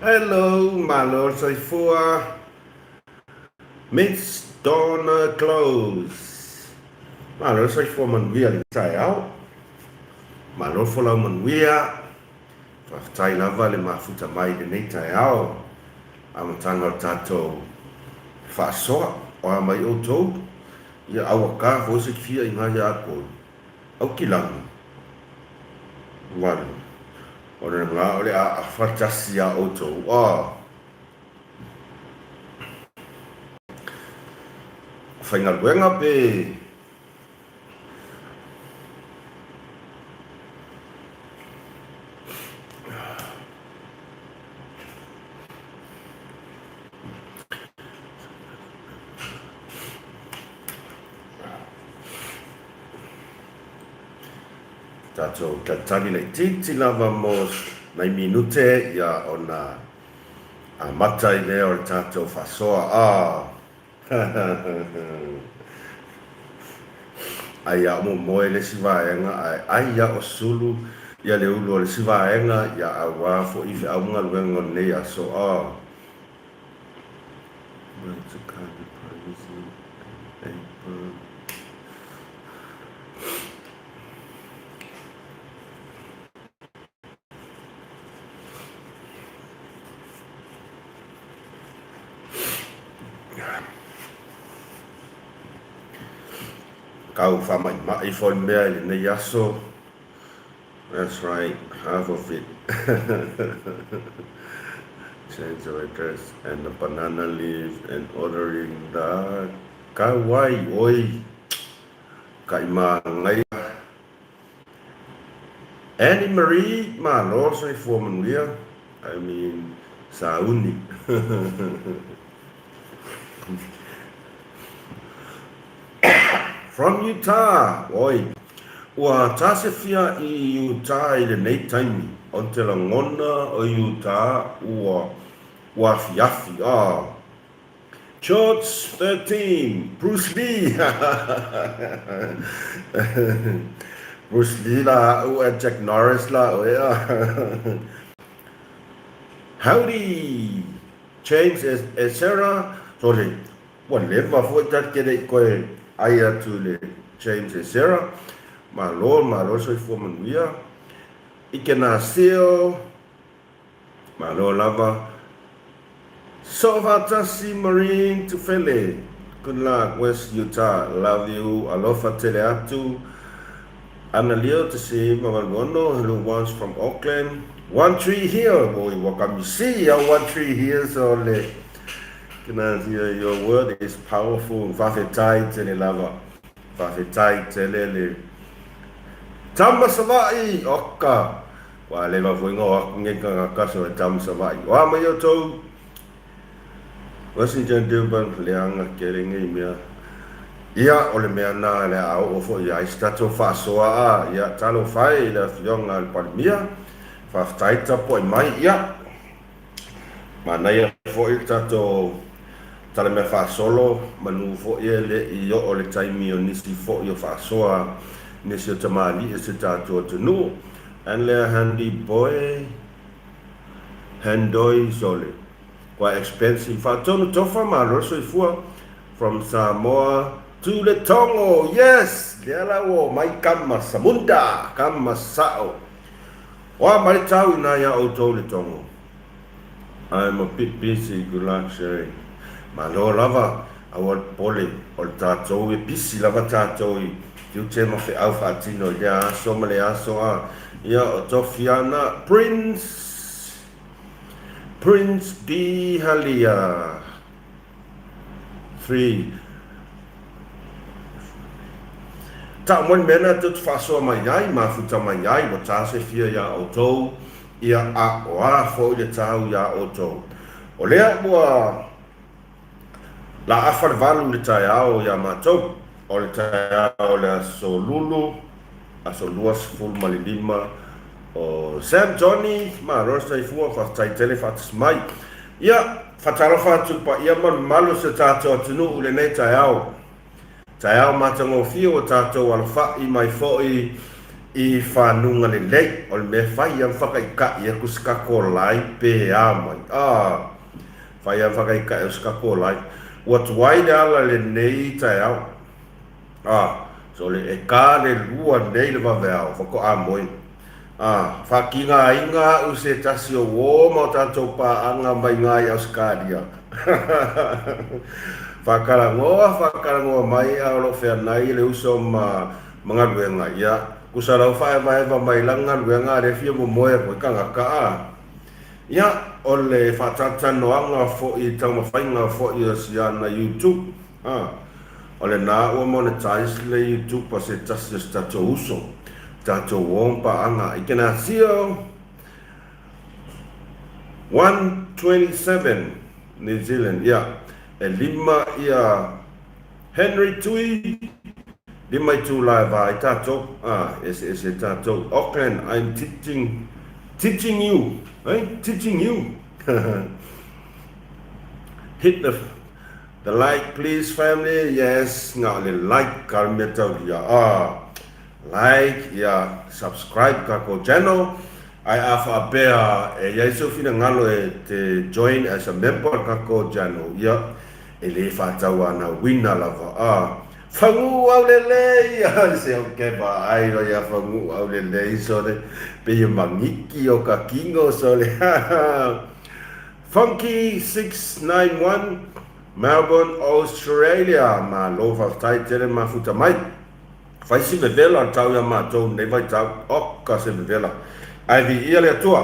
Hello, malo le soifua. Miss Donna Close. Malo le soifua manuia i le taeao. Malo le folau manuia. Faafetai lava le mafuta mai i lenei taeao. Amataga o le tatou faasoa. O a mai outou, ia aua ka foi se fia i ngai a Aukilagi. Valu. O le lā o le a afa tasi iā outou. A. Faigaluega pe. Tatou talitali laitiiti lava mo nai minute ia ona amata ai lea o le tatou faasoa. Ah! Ai a o momoe le isi vaega ae ai a o sulu ia le ulu o le isi vaega ia auā foi feau ma galuega o lenei aso. Ah! Tau faamaimai foi le mea i lenei aso. That's right, half of it. Change of address and the banana leaf and ordering the Kauai. Oi, kaimāngaia. Annie Marie, malo le soifua manuia. I mean, sauni. From Utah, oi. Ua tasefia i Utah i lenei taimi. O te lagona o Utah ua ua afiafi. Ah. George 13, Bruce Lee. Bruce Lee la a'u ae Jack Norris la oe a. Howdy! James Esera, sorry, ua leva foi ta te le i koe ai atu i le James Esera. Malo, malo le soifua manuia. I ke nā seo, malo lava. Soofaatasi Marine Tufele, good luck West Utah, love you, alofa tele atu. Analio te se 86, hello ones from Auckland. One Tree Hill, oi ua kamisi au One Tree Hill so le kena tia your word is powerful. Faafetai tele lava. Faafetai tele le Tama Savaii, oka. Ua leva foi nga o aku nge kangaka so e Tama Savaii. Oa mai outou. Washington Durban, leaga kele nei mea. Ia, o le mea na le a oo foi i ai se tatou faasoa a, ia, talofa e i le Afioga a le Palemia, faafetai tapuai mai, ia, manaia foi le tatou talamea faasolo, manu foi e le i oo le taimi o nisi foi o faasoa, nisi o tamalii o si tatou atunuu. And lea handy boy, handoi sole. Quite expensive. Faatonu tofa malo le soifua from Samoa to le Tongo. Yes! Lea la ua omai kama samunda, kama sao. Oa mai le tau ina ia outou le Tongo. I'm a bit busy, good luck sharing. Malo lava, aua le popole, o le tatou e pisi lava tatou i tiute ma feau faatino i lea aso ma le aso a. Ia o Tofiana Prince Prince D Halia 3 Tau mai le mea lena tou te faasoa mai ai, mafuta mai ai, ua ta se fia iā outou, ia a o a foi le tau iā outou. O lea ua La afa le valu i le taeao iā matou, o le taeao o le aso Lulu, aso 25 o Sam Johnny, malo le soifua, faafetai tele faatasi mai. Ia, faatalofa atu i le paia ma le mamalu o si o tatou atunuu i lenei taeao. Taeao matagofie ua tatou alafai mai foi. I fanuga lelei, o le mea fai a ma whakaikai aku se kako lai pe a mai. Ah, fai a ma whakaikai aku se kako lai. Ua tuai le ala lenei taeao. Ah, so le e ka le lua nei le vaveao, faatoa moe. Ah, fakigaina a'u se tasi o uō ma o tatou paaga mai iga i Ausekalia. Fatalanoa, fatalanoa mai a o lo o feanai le uso ma ma galuega, ia, kusa lau faaevaeva mai lana galuega a lea fia momoe atu ai tagata a. Ia, o le faatalatalanoaga foi i taumafaiga foi o si ana YouTube, a, o lena ua monetize le YouTube a se tasi o si tatou uso, tatou uo ma paaga. I Kenasio 1:27, New Zealand, ia, e lima ia Henry Tui, lima itula e va ai tatou, a, eseese tatou. Auckland, I'm teaching, teaching you, eh, teaching you. Hit the the like please family, yes, na o le like ka le mea taulia, ah, like, ia, subscribe kako channel, ai a whaapea e iai seu finagalo e te join as a member kako channel, ia, E le whaatau ana wina lava, a, Whangu au lelei! Ai se o ke vaai loa ia whangu au lelei sole, pei e mangiki o ka kino sole. Funky 691, Melbourne, Australia. Malo faafetai tele mafuta mai. Fai si vevela tau ia matou nei vaitau. Oka se vevela. Ae viia le Atua.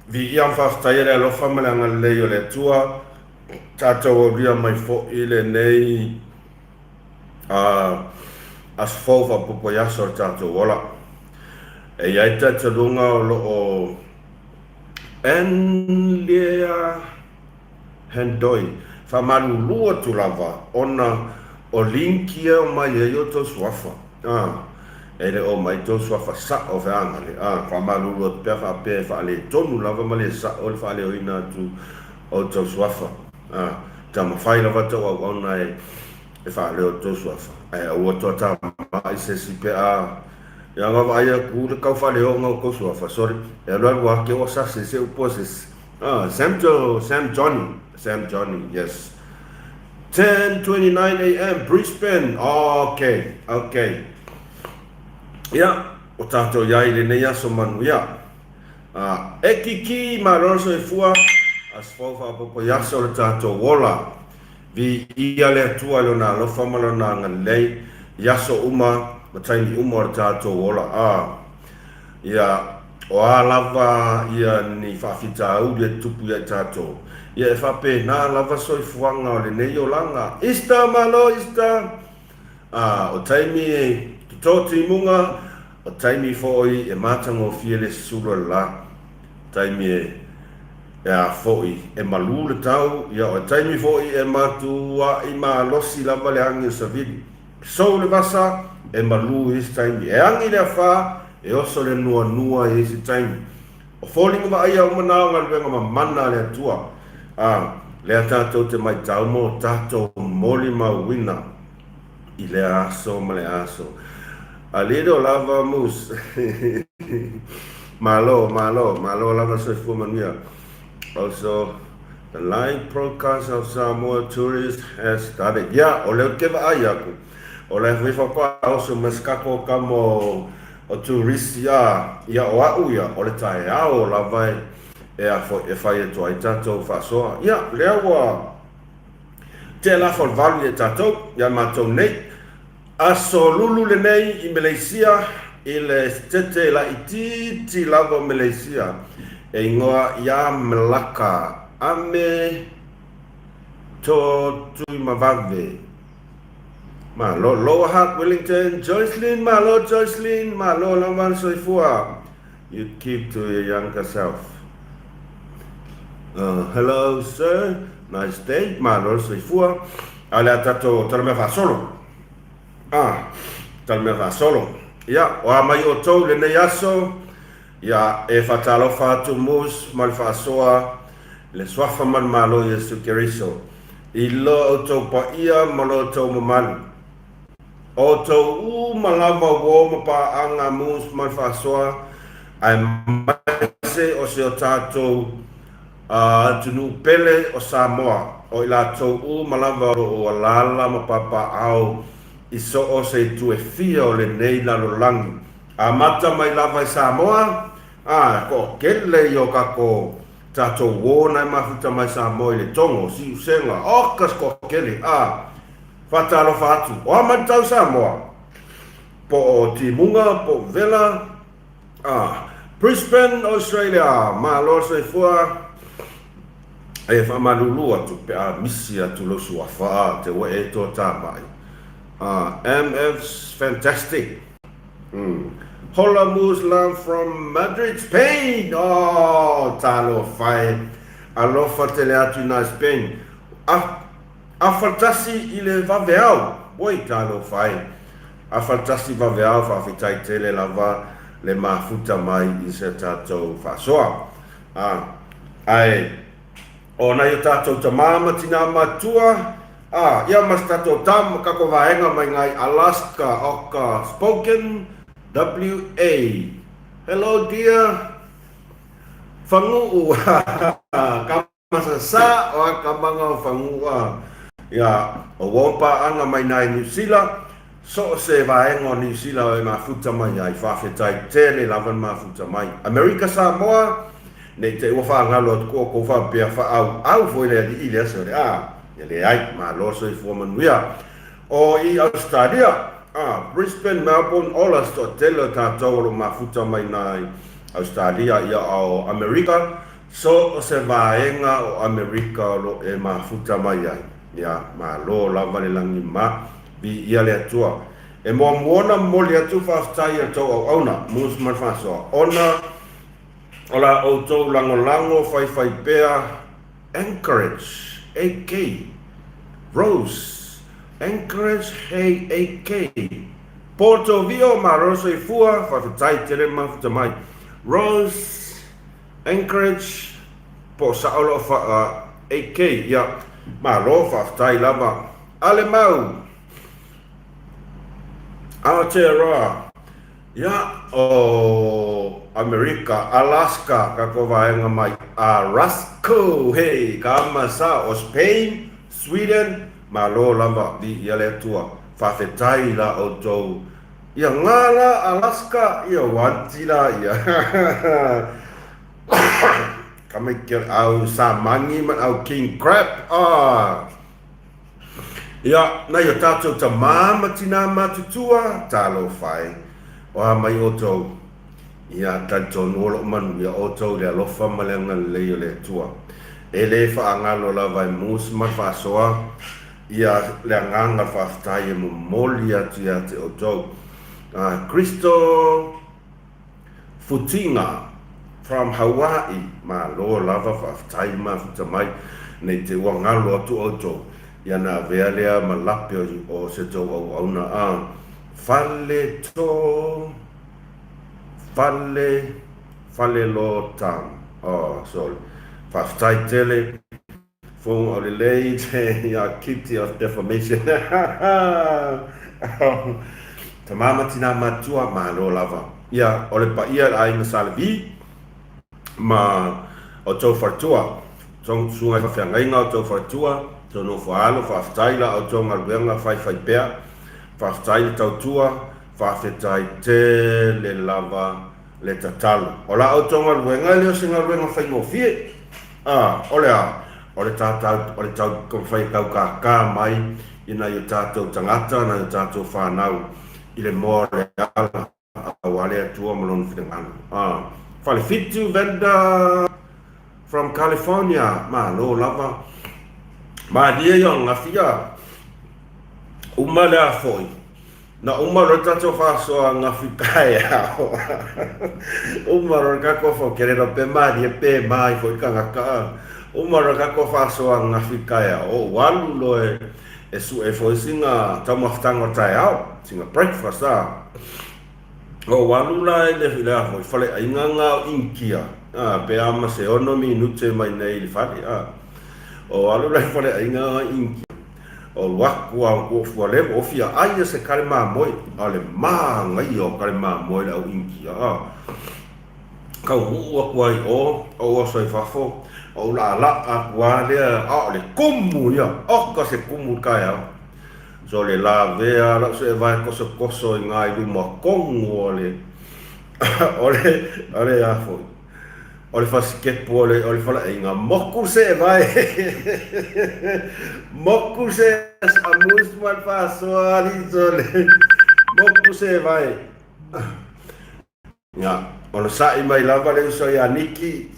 Viia ma faafetaia le alofa ma le agalelei o le Atua. Tatou aulia mai foi lenei aso fou faaopoopo i aso o le tatou ola. E i ai talitonuga o lo o Enlea Hendoi faamalulu atu lava ona o link ia e omai ai outou suafa. E le o omai outou suafa sao feagale. Faamalulu atu pea faapea e faaletonu lava ma le sao le faaleoina atu o tou suafa, a, taumafai lava tou auauna e e faaleo tou suafa, ae aua toatama'i se isi pe a ia vaavaai atu le tau faaleoga o tou suafa, sorry, e alualu ake ua sase se upu a se isi. A, Sam Jo, Sam Johnny, Sam Johnny, yes. 10:29 a.m. Brisbane, okay, okay. Ia, o tatou iai i lenei aso manuia. A, e kikī malo le soifua, aso fou faaopoopo i aso o le tatou ola. Viia le Atua i Lona alofa ma Lona agalelei i aso uma ma taimi uma o le tatou ola. A, ia, o a lava ia ni faafitauli e tutupu ia i tatou, ia e faapena lava soifuaga o lenei olaga. Easter malo Easter! A, o taimi e toto timuga, o taimi foi e matagofie le sulu o le la, taimi e, e a foi, e malu le tau, ia o taimi foi e matua'i malosi lava le agi o savili. Sou le vasa, e malu i isi taimi. E agi le afa, e oso le nuanua i isi taimi. O foliga vaaia uma na o galuega mamana a le Atua, a, lea tatou te maitau mo tatou molimauina i lea aso ma le aso. A little lava moose. Malo, malo, malo lava soifua manuia. Also, the live broadcast of Samoa Tourist has started. Yeah, o lea ou te vaai aku. O la e foi faatoa oso mai se kako kama o O Turisi, ā, ia o a'u ia, o le taeao lava e, e a foi, e fai atu ai tatou faasoa. Ia, lea ua tea lafo o le valu ia tatou, ia matou nei. Aso lulu lenei i Meleisia, i le setete laitiiti lava o Meleisia, e ingoa ia Melaka, ame to Tuimavave. Malo Lower Hutt, Wellington, Joycelyn, malo Joycelyn, malo lava le soifua. You keep to your younger self. Hello sir, nice day, malo le soifua. A o le a tatou talamea faasolo. Ah, talamea faasolo. Ia, o a mai outou i lenei aso, Ia, e faatalofa atu Moose ma le faasoa i le Suafa ma le Malo Iesu Keriso, i lo outou paia ma lo outou mamalu. Outou uma lava uō ma paaga Moose ma le faasoa, aemaise o si o tatou atunuu pele o Samoa, o i latou uma lava o lo o alaala ma papaaao i so o se itu e fia o lenei lalolagi. Amata mai lava i Samoa, a, toatele ia o kakou tatou uō na e mafuta mai Samoa i le Togo, Siusega, oka se toatele, a, Faatalofa atu, o a matau Samoa? Po o Timuga, po o Vela, a, Brisbane, Australia, malo le soifua, e faamalulu atu pe a misi atu lou suafa, a, te ua e toatamai, a, MF's fantastic, Hola Muslim from Madrid, Spain, oh, talofa e, alofa tele atu i nā Spain, a, Afatasi i le vaveao! Oi, talofa e! Afatasi vaveao faafetai tele lava le mafuta mai i se tatou faasoa. A, ae, o nai o tatou tamā ma tinā matua, a, ia ma se tatou tama, kako vaega mai ngai Alaska, oka Spoken, WA. Hello dear, Faguu, ha, ha, ha, ka Masasa, o a kamanga o Fagua, ia, o ua paaga mai na i Niu Sila, so o se vaega o Niu Sila e mafuta mai ai, faafetai tele lava le mafuta mai. Amerika Samoa, ne i te i ua faagalo atu ko outou faapea faaauau foi le alii i le aso le a, ia leai, malo soifua manuia. O i Ausetalia, a, Brisbane, Melbourne, ola se toatele o tatou o lo o mafuta mai na i Ausetalia, ia o Amerika, So o se vaega o Amerika o lo e mafuta mai ai, ia, malo lava le lagi ma, viia le Atua. E muamua ona momoli atu faafetai i a outou auauna, Moose ma le Faasoa, ona o la outou lagolago faifai pea Anchorage, AK, Rose, Anchorage, hey, AK, Porto Vio, malo soifua, faafetai tele mafuta mai. Rose, Anchorage, po o sao loo faa AK, ia, malo faafetai lava. Alemau, Aotearoa, ia, o Amerika, Alaska, kakou vaega mai Arasko, hei, ka ma sa o Spain, Sweden, malo lava, viia le Atua, faafetai la outou Ia nga la Alaska ia wanti la ia ka mai ke au samangi ma au king crab ah ia na ia tatou tamā ma tinā matutua talofa e o a mai outou ia talitonu o loo manuia outou i le alofa ma le agalelei o le Atua e le faagalo lava e mus ma le faasoa Ia le agaga faafetai e momoli atu ia te outou. Crystal Futinga from Hawaii, malo lava faafetai le mafuta mai nei te ua galo atu outou ia na avea lea ma lape o se tou auauna a Fale to Fale Fale Lo Town. Oh sorry. Faafetai tele. Fofoga o lelei te ia Kitty of defamation. Tama ma tina matua, malo lava. Ia, o le paia i le aiga Sa Levi ma o tou faletua. Susuga i faafeagaiga o tou faletua, tou nofo alo, faafetai la outou galuega faifai pea. Faafetai le tautua, faafetai tele lava le tatalo. O la outou galuega e le o se galuega faigofie. A, o le a? O le tātou, o le taumafai e taukākā mai i nai o tātou tagata, nai o tātou whānau i le moa o le ala, aua le Atua ma lona finagalo. A, Falefitu vendor from California, malo lava. Malie ia o ngafi a. Uma le a foi. Na uma loa le tatou faasoa gafi taeao. Uma loa le tatou faukelelo pe malie pe ma ai foi le tagata. Uma loa le tatou faasoa gafi taeao, ou alu loa e sue foi sina taumafataga o le taeao, sina breakfast a. Ou alu la i le a foi faleaiga na o Initia, pe a ma se 6 minute mai nei i le fale. Ou alu la i le faleaiga na o Initia. Ou alu aku a ua fua leva o fia ai se kale mamoe, a o le māgaia o kale mamoe le au Initia a. Kau uu aku ai o, ou oso i fafo, ou laalaa aku a lea, a o le kumu ia, oka se kumu i le taeao. So le lavea lau seevae kosokoso i ngā i luma tonu o le, o le, o le a foi, o le fasikepu o le, o le faleaiga, moku seevae, moku se, amusement faasoa alii sole, moku seevae. Ia, ona sa'i mai lava le uso ia Niki,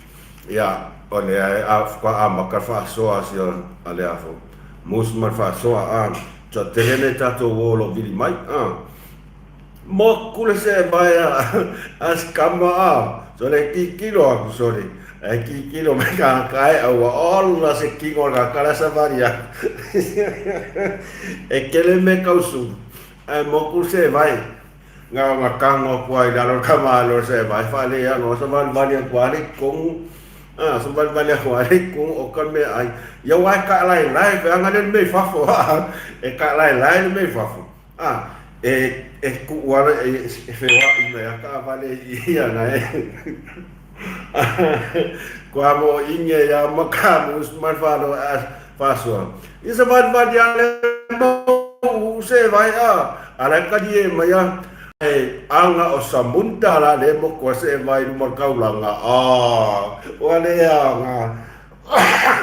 ia, o lea e faatoa amata le faasoa a si a le a foi, Moose ma le faasoa, a, toatele nei tatou uo o lo o vili mai, a. Moku le seevae a, a si kama, a, sole kikilo aku, sole, ae kikilo mai ka kae'a ua ola se kino o le tagata la e savali aku. E kele mea tausulu, ae moku le seevae. Na ona tago atu ai i lalo le tamāloa i se vai faaleano, savalivali atu lava le totonu, a, savalivali atu lava le totonu o ka meaai. Ia aua e taalaelae, feaga lea le mea i fafo, a, e taalaelae le mea i fafo, a, e, e tuu lava e, e feoai mai lava taavale i ia na e. Kua mo inge ia ma ka mus ma fa lo a faasoa. Ia savalivali lava le mau se vai a, a la ka die mai a e anga o Samunda la le mo ko se vai luma kaulanga a ua le anga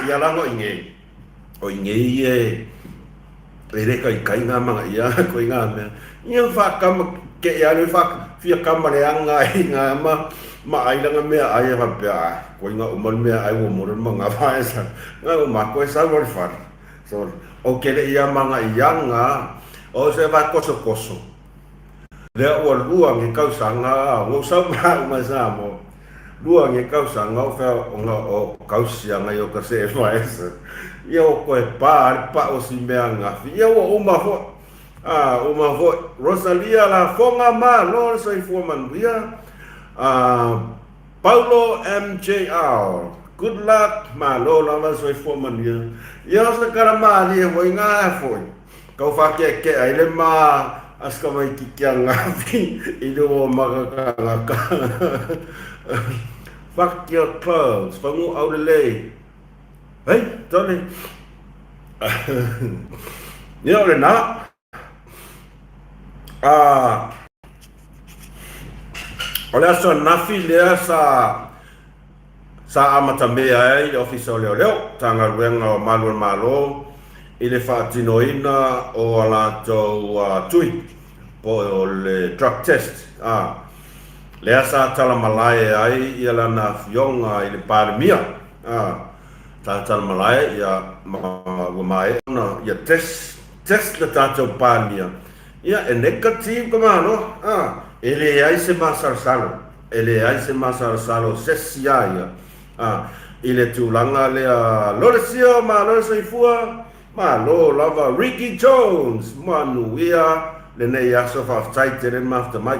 ia la ngo inge o inge ie e le kai kai ngā manga ia ko i ngā mea ia whakama ke ia le whak fia kama le anga i ngā ma ma ai langa mea ai e whapea ai ko i ngā umar mea ai ua mora ma ngā whaesa ngā uma koe sau o le whare. So, o kele ia manga ianga, o se va koso koso. Lea ua lua nge kausanga, ua sau ma uma sa mo. Lua nge kausanga o fea o nga o kausia nga yo ka se vaesa. Ia o koe pa le pa o si mea ngafi. Ia ua uma fo. Ah, uma fo. Rosalia la fonga ma lo le soifua manuia. Ah, Paulo MJR, Good luck, malo lava soifua manuia. Ia o se kara malie foi nga ae foi. Kau whakeakea ai le ma a se tamaiti kia ngafi i luma o makakangaka. Fuck your clothes, whangu aulelei. Hei, tole. Ia o lena. A, o le aso ananafi lea sa sa amatamea ai le Ofisa o Leoleo, Matagaluega o Malu o le Malo i le faatinoina o a latou tui po o le drug test, a, lea sa talamalae ai ia lana afioga i le Palemia, a, sa talamalae ia ma ua maea ona ia test Test le tatou Palemia. Ia, e negative ka malo, a, e leai se masalosalo, e leai se masalosalo o sesi a ia, a, i le tulaga lea, Lolesio, malo le soifua, malo lava Ricky Jones, manuia lenei aso, faafetai tele le mafuta mai.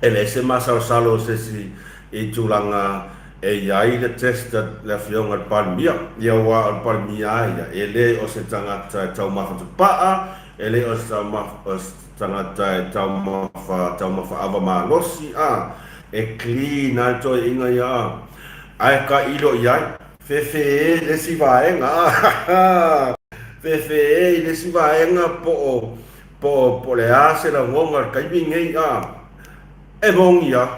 E leai se masalosalo o se isi i tulaga e i ai le test a le Afioga i le Palemia. Ia aua o le Palemia a ia, e le o se tagata e taumafa tapaa, e le o se tagata e taumafa taumafa ava malosi, a, e clean lava le toeaiga ia, a, ae tailo i ai, fefe le isi vaega, a, fefe i le isi vaega po o Po o le a se lagona o le taimi nei, a, e moni a,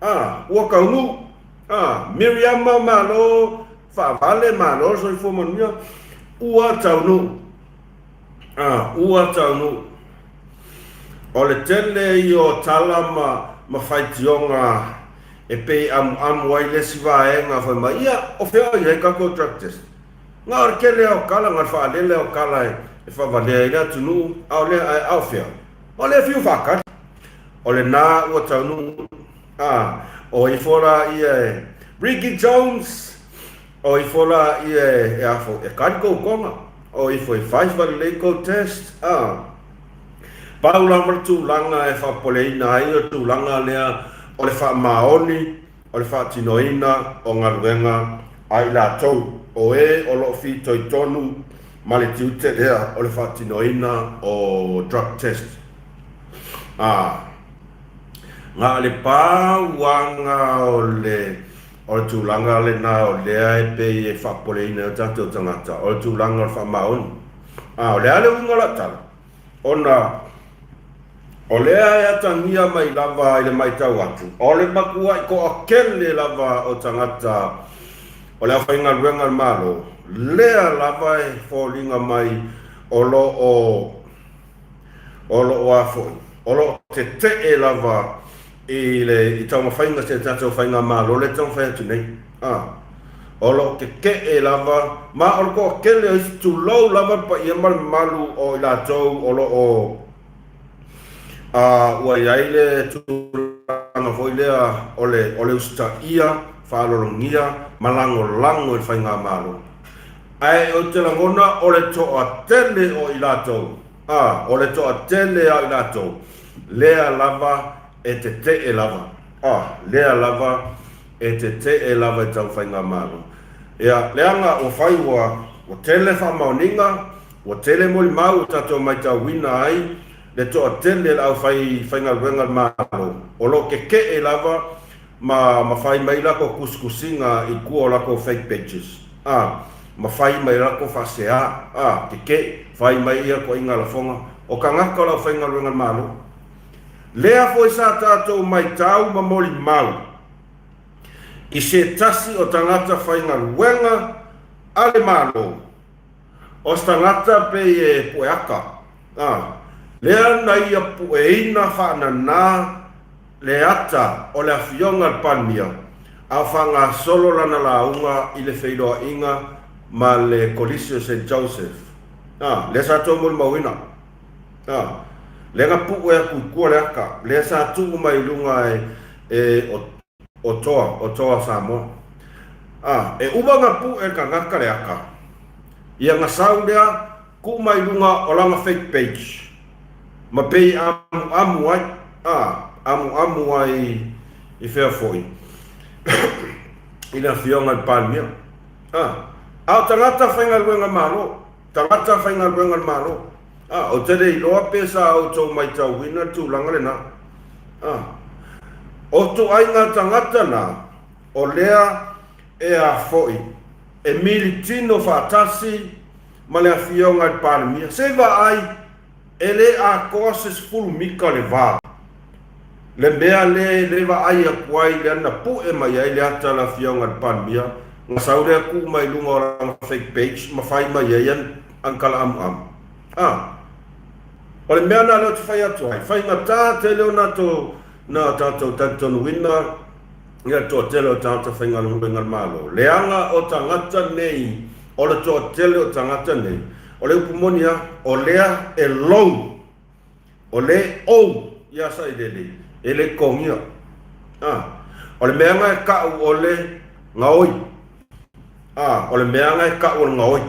a, ua taunuu, a, Miriama malo faavale malo le soifua manuia, ua taunuu, a, ua taunuu. O le tele ia o tala ma, ma faitioga e pei e amuamu ai le isi vaega fai mai, ia, o fea o i ai tatou drug test? Na o le tele lava o tala, na o le faalele lava o tala e faavalea ai le atunuu, a o lea, ae a o fea? O lea e fiu faatali. O lena ua taunuu, a, o ifo la ia e Ricky Jones, o ifo la ia e, e a foi, e kali kou toga, o ifo e fai falelei kou test, a. Pau lava le tulaga e faapopoleina ai o le tulaga lea o le faamaoni o le faatinoina o galuega a i latou o e o lo o fitoitonu ma le tiute lea o le faatinoina o drug test. Ā, na o le pau lava o le o le tulaga lena o lea e pei e faapopoleina ai o tatou tagata, o le tulaga o le faamaoni. Ā, o le a le uiga o lau tala? Ona o lea e atagia mai lava i le matau atu, o le matuai toatele lava o tagata o le aufaigaluega a le Malo, lea lava e foliga mai o lo o, o lo o a foi, o lo o tetee lava i le i taumafaiga a si a tatou Faigamalo lea e taumafai atu nei. A, o lo o tetee lava, ma o le toatele o isi, tulou lava le paia ma le mamalu o i latou o lo o a, ua i ai le tulaga foi lea o le, o le usitaia, faalologia ma lagolago i le Faigamalo. Ae ou te lagona o le toatele o i latou, a, o le toatele a i latou, lea lava e tetee lava, a, lea lava e tetee lava i tau Faigamalo. Ia, leaga ua fai ua, ua tele faamaoniga, ua tele molimau ua tatou maitauina ai le toatele o le aufai faigaluega a le Malo, o lo o tetee lava ma ma fai mai lakou tusitusiga i tua o lakou fake pages a ma fai mai lakou faasea a keke fai mai ia toaiga lafoga o tagata o le aufaigaluega a le Malo. Lea foi sa tatou maitau ma molimau i se tasi o tagata faigaluega a le Malo O se tagata pei e pueaka, a, lea na ia pueina faanana le ata o le Afioga i le Palemia, a o faagasolo lana lauga i le feiloaiga ma le Kolisi o Saint Joseph, a, lea sa tou molimauina, a, lea na pue atu i tua le ata, lea sa tuu mai i luga e, e, o, o Toa, o Toa Samoa. A, e uma na pue le tagata le ata, ia na sau lea tuu mai luga o lana fake page ma pei amuamu ai, a, amuamu ai i fea foi, i le Afioga i le Palemia. A, a o tagata faigaluega Malo, tagata faigaluega a le Malo. A, ou te le iloa pe sa outou maitauina le tulaga lena. A, o ituaiga tagata na, o lea e a foi, e militino faatasi ma le Afioga i le Palemia. Se i vaai, e le atoa se 10 mita le va, le mea lea le vaai atu ai lea na pue mai ai le ata a le Afioga i le Palemia, na sau lea tuu mai luga o lana fake page ma fai mai ai ana tala amuamu. A, o le mea lena lea ou te fai atu ai, faigata tele ona na tatou talitonuina ia le toatele o tagata faigaluega a le Malo. Leaga o tagata nei, o le toatele o tagata nei, o le upu moni lava, o lea e lou, o le ou ia Sailele, e le totogia. A, o le mea lena e tau o le gaoi. A, o le mea lena e tau o le gaoi.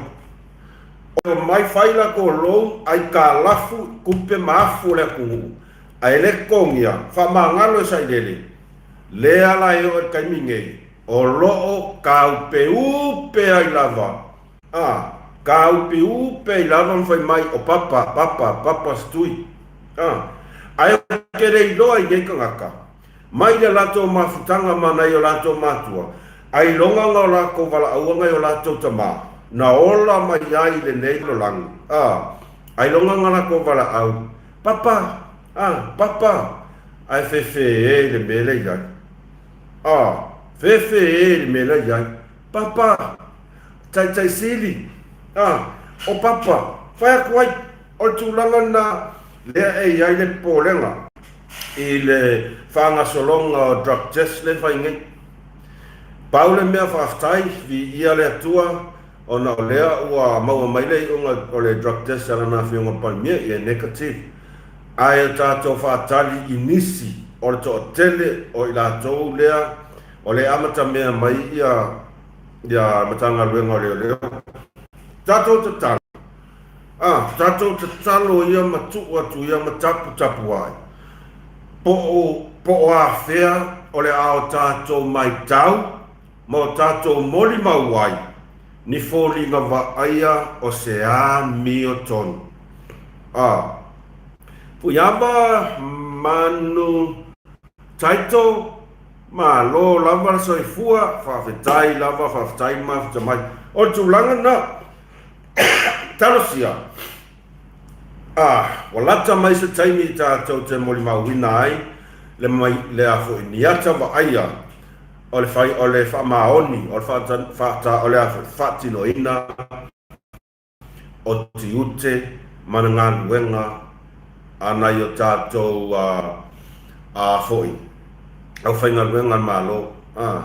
O mai fai latou lou aitalafu i tupe ma afu o le atunuu, ae le totogia, faamagalo e Sailele. Lea la e oo i le taimi nei, o lo o taupeupe ai lava, a, taupeupe ai lava ma fai mai o Papa, Papa, Papa se tui. A, ae ou te le iloa i nei tagata, mai le latou mafutaga ma nai o latou matua, ailoga na o latou valaauga nai o latou tama, na ola mai ai i lenei lalolagi, a, ailoga na latou valaau, Papa, a, Papa, ae fefe e i le mea lea i ai. A, fefe e i le mea lea i ai. Papa, taitai sili, a, o Papa, fai atu ai, o le tulaga lena lea e i ai le popolega i le faagasologa o drug test lea e fai nei. Pau le mea faafetai, viia le Atua, ona o lea ua maua mai le iuga o le drug test a lana Afioga Palemia, ia e negative. Ae o tatou faatali i nisi o le toatele o i latou lea o le amatamea mai ia ia Matagaluega o Leoleo. Tatou tatalo, a, tatou tatalo ia ma tuu atu ia ma taputapu ai, po o, po o afea o le a o tatou maitau ma o tatou molimau ai. Ni foliga vaaia o se amiotonu. A. Fuiava Manu Title, Malo lava le soifua, faafetai lava, faafetai mafuta mai. O le tulaga lena, talosia, a, ua lata mai se taimi tatou te molimauina ai le, le a foi, ni ata vaaia o le fai, o le faamaoni, o le faata, o le a foi, faatinoina o tiute ma le galuega a nai o tatou a foi aufaigaluega a le Malo. A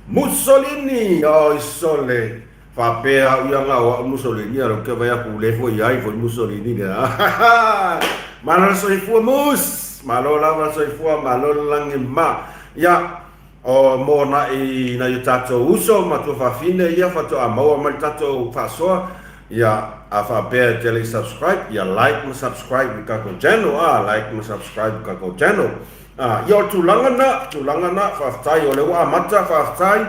Mussolini! Oi sole! Faapea au ia nga o au Mussolini a lou ke vai aku le foi ai foi Mussolini lea. Malo le soifua Mus! Malo lava le soifua, malo le lagi ma. Ia, O mo nai nai o tatou uso ma tuafafine ia faatoa maua mai le tatou faasoa, ia a faapea e te le i subscribe, ia like ma subscribe i kakou channel a, like ma subscribe i kakou channel. A, ia o le tulaga na, tulaga na, faafetai o lea ua amata, faafetai,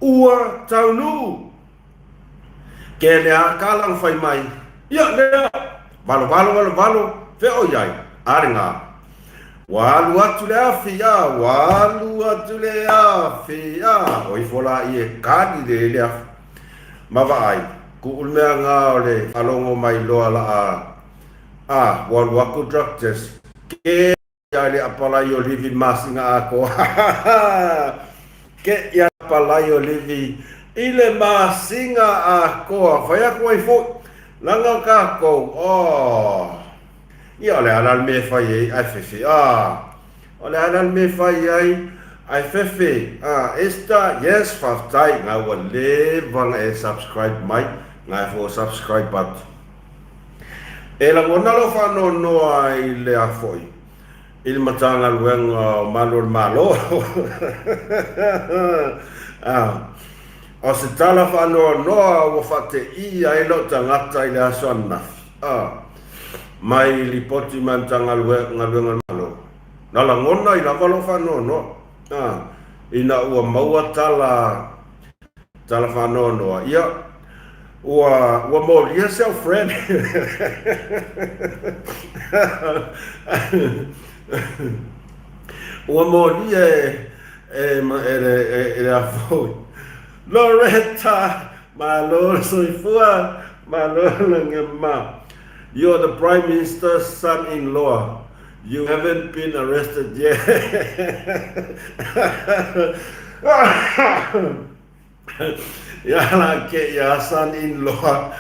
ua taunuu. Ke le a ka lana fai mai, Ia lea, valo valo valo valo, fea o iai, a le nga. Ua alu atu le afi, a, ua alu atu le afi, a, o ifo la i e kali le le afi. Ma vaai, kuu le mea nga o le faalogo mai loa la a, a, ua alu aku drug test, ke Ia le apalai o livi masina atoa. Ke ia apalai o livi i le masina atoa. Fai atu ai foi, laga o tatou, oh. Ia o le a la le mea e fai ai, ae fefe. Ah. O le a la le mea e fai ai, ae fefe. Ah, Esther, yes, faafetai, nga ua leva na e subscribe mai, nga e fo subscribe atu. E lagona lou faanoanoa i le a foi i le Matagaluega o Malu o le Malo. O se tala faanoanoa ua faateia ai lou tagata i le aso ananafi, mai lipoti mai Matagaluega o le Malo. Na lagona ai lava lou faanoanoa ina ua maua tala Tala faanoanoa, ia, ua, ua molia si au friend. Ua molia e, e, e, le, e, e le afoi. Loretta, malo le soifua, malo le ngema. You are the Prime Minister's son-in-law. You haven't been arrested yet. Ia la ke ia son in law.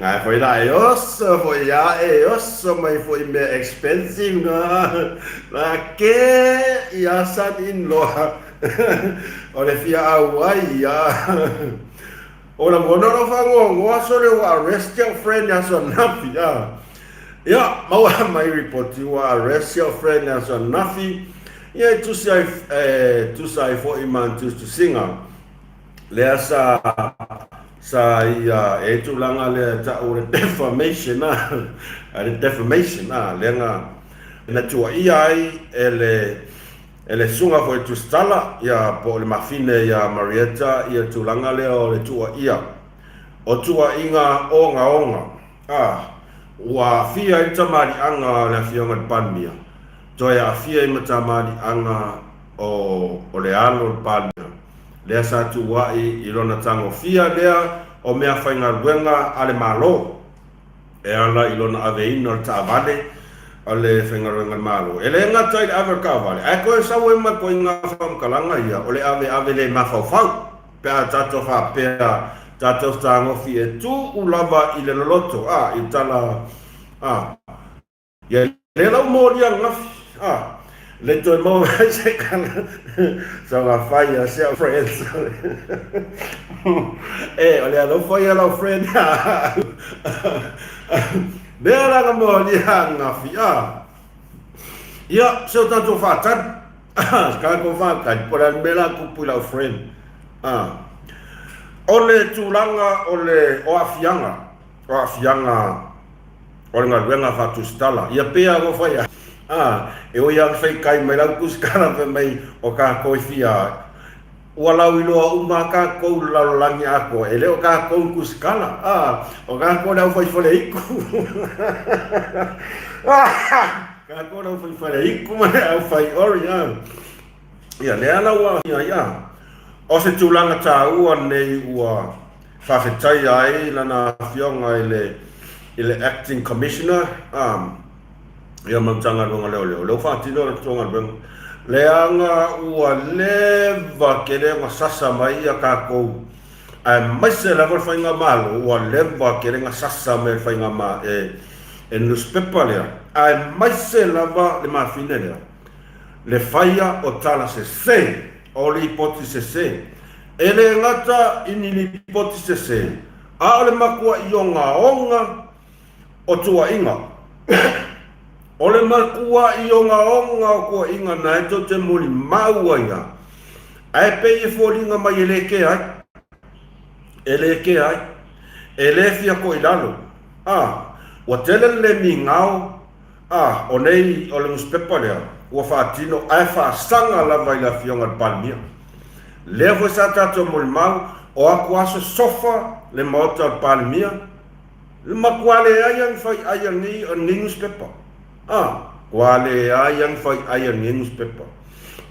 Ngai foi la e oso foi ia e oso mai foi mea expensive nga. La ke ia son in law. O le fia au ai ia. O la ngona lo whangoangoa sole ua arrest your friend aso ananafi a. Ia, maua mai ripoti ua arrest your friend aso ananafi. Ia e tusi ai, e tusa ai fo'i ma ni tusitusiga. Lea sa, sa ia e tulaga lea e ta'u o le defamation a, a le defamation a, lea na, na tuuaia ai e le, E le susuga foi Tusitala, ia, po o le mafine ia Marietta ia tulaga lea o le tuuaia. O tuuaiga ogaoga, a, ua aafia ai le tamaliiaga o le Afioga i le Palemia, toe aafia ai ma tamaliiaga o, o le alo o le Palemia, lea sa tuuai i lona tagofia lea o meafaigaluega a le Malo. e ala i lona aveina o le taavale a le faigaluega a le Malo. E le gata i le ave o le taavale, ae toe sau ai ma ituaiga faamatalaga ia o le aveave le mafaufau pe a tatou faapea tatou fetagofi e tuu lava i le loloto, a, i tala, a. Ia lea lau moli ananafi, a, le toe maua ai se kala soga fai a si au friends. E, o lea lau fai a lau friend. Lea la na moli ananafi, a. Ia, se o tatou faatali. Se tatou faatali, po o le a le mea la tupu i lau friend. A. O le tulaga o le, o aafiaga, o aafiaga o le galuega faatusitala. Ia pei lava ua fai atu, e ui lava ina faitai mai lau tusitala fai mai o tatou e fia Ua lauiloa uma lava kākou i le lalolagi atoa, e le o kākou i Kusikala, a, o kākou le aufaifaleaiku. Kākou le aufaifaleaiku ma le aufaioli, a. Ia, lea la ua aafia ai, a. O se tulaga taua lenei ua faafetaia ai lana afioga i le, i le Acting Commissioner, a. Ia ma le Matagaluega o Leoleo, lea ua faatino le latou galuega, leaga ua leva tele ona sasa mai ia tatou, aemaise lava le faigamalo, ua leva tele ona sasa mai e le faigamalo, e le nusipepa lea, aemaise lava le mafine lea, le faia o tala sese, o lipoti sese. E le gata i ni lipoti sese, a o le matuai ogaoga o tuuaiga. O le matuai ogaoga o tuuaiga na e tou te molimau ai lava, ae pei e foliga mai e le kea ai, e le kea ai, e le fia toilalo. A, ua tele le le migao, a, o nei, o le nusipepa lea, ua faatino ae faasaga lava i le Afioga i le Palemia. Lea foi sa tatou molimau, o atu aso sofa le Maota o le Palemia, Le matua leai a ni fai ai a lenei, a lenei nusipepa. A, ua leai a ni fai ai a lenei nusipepa.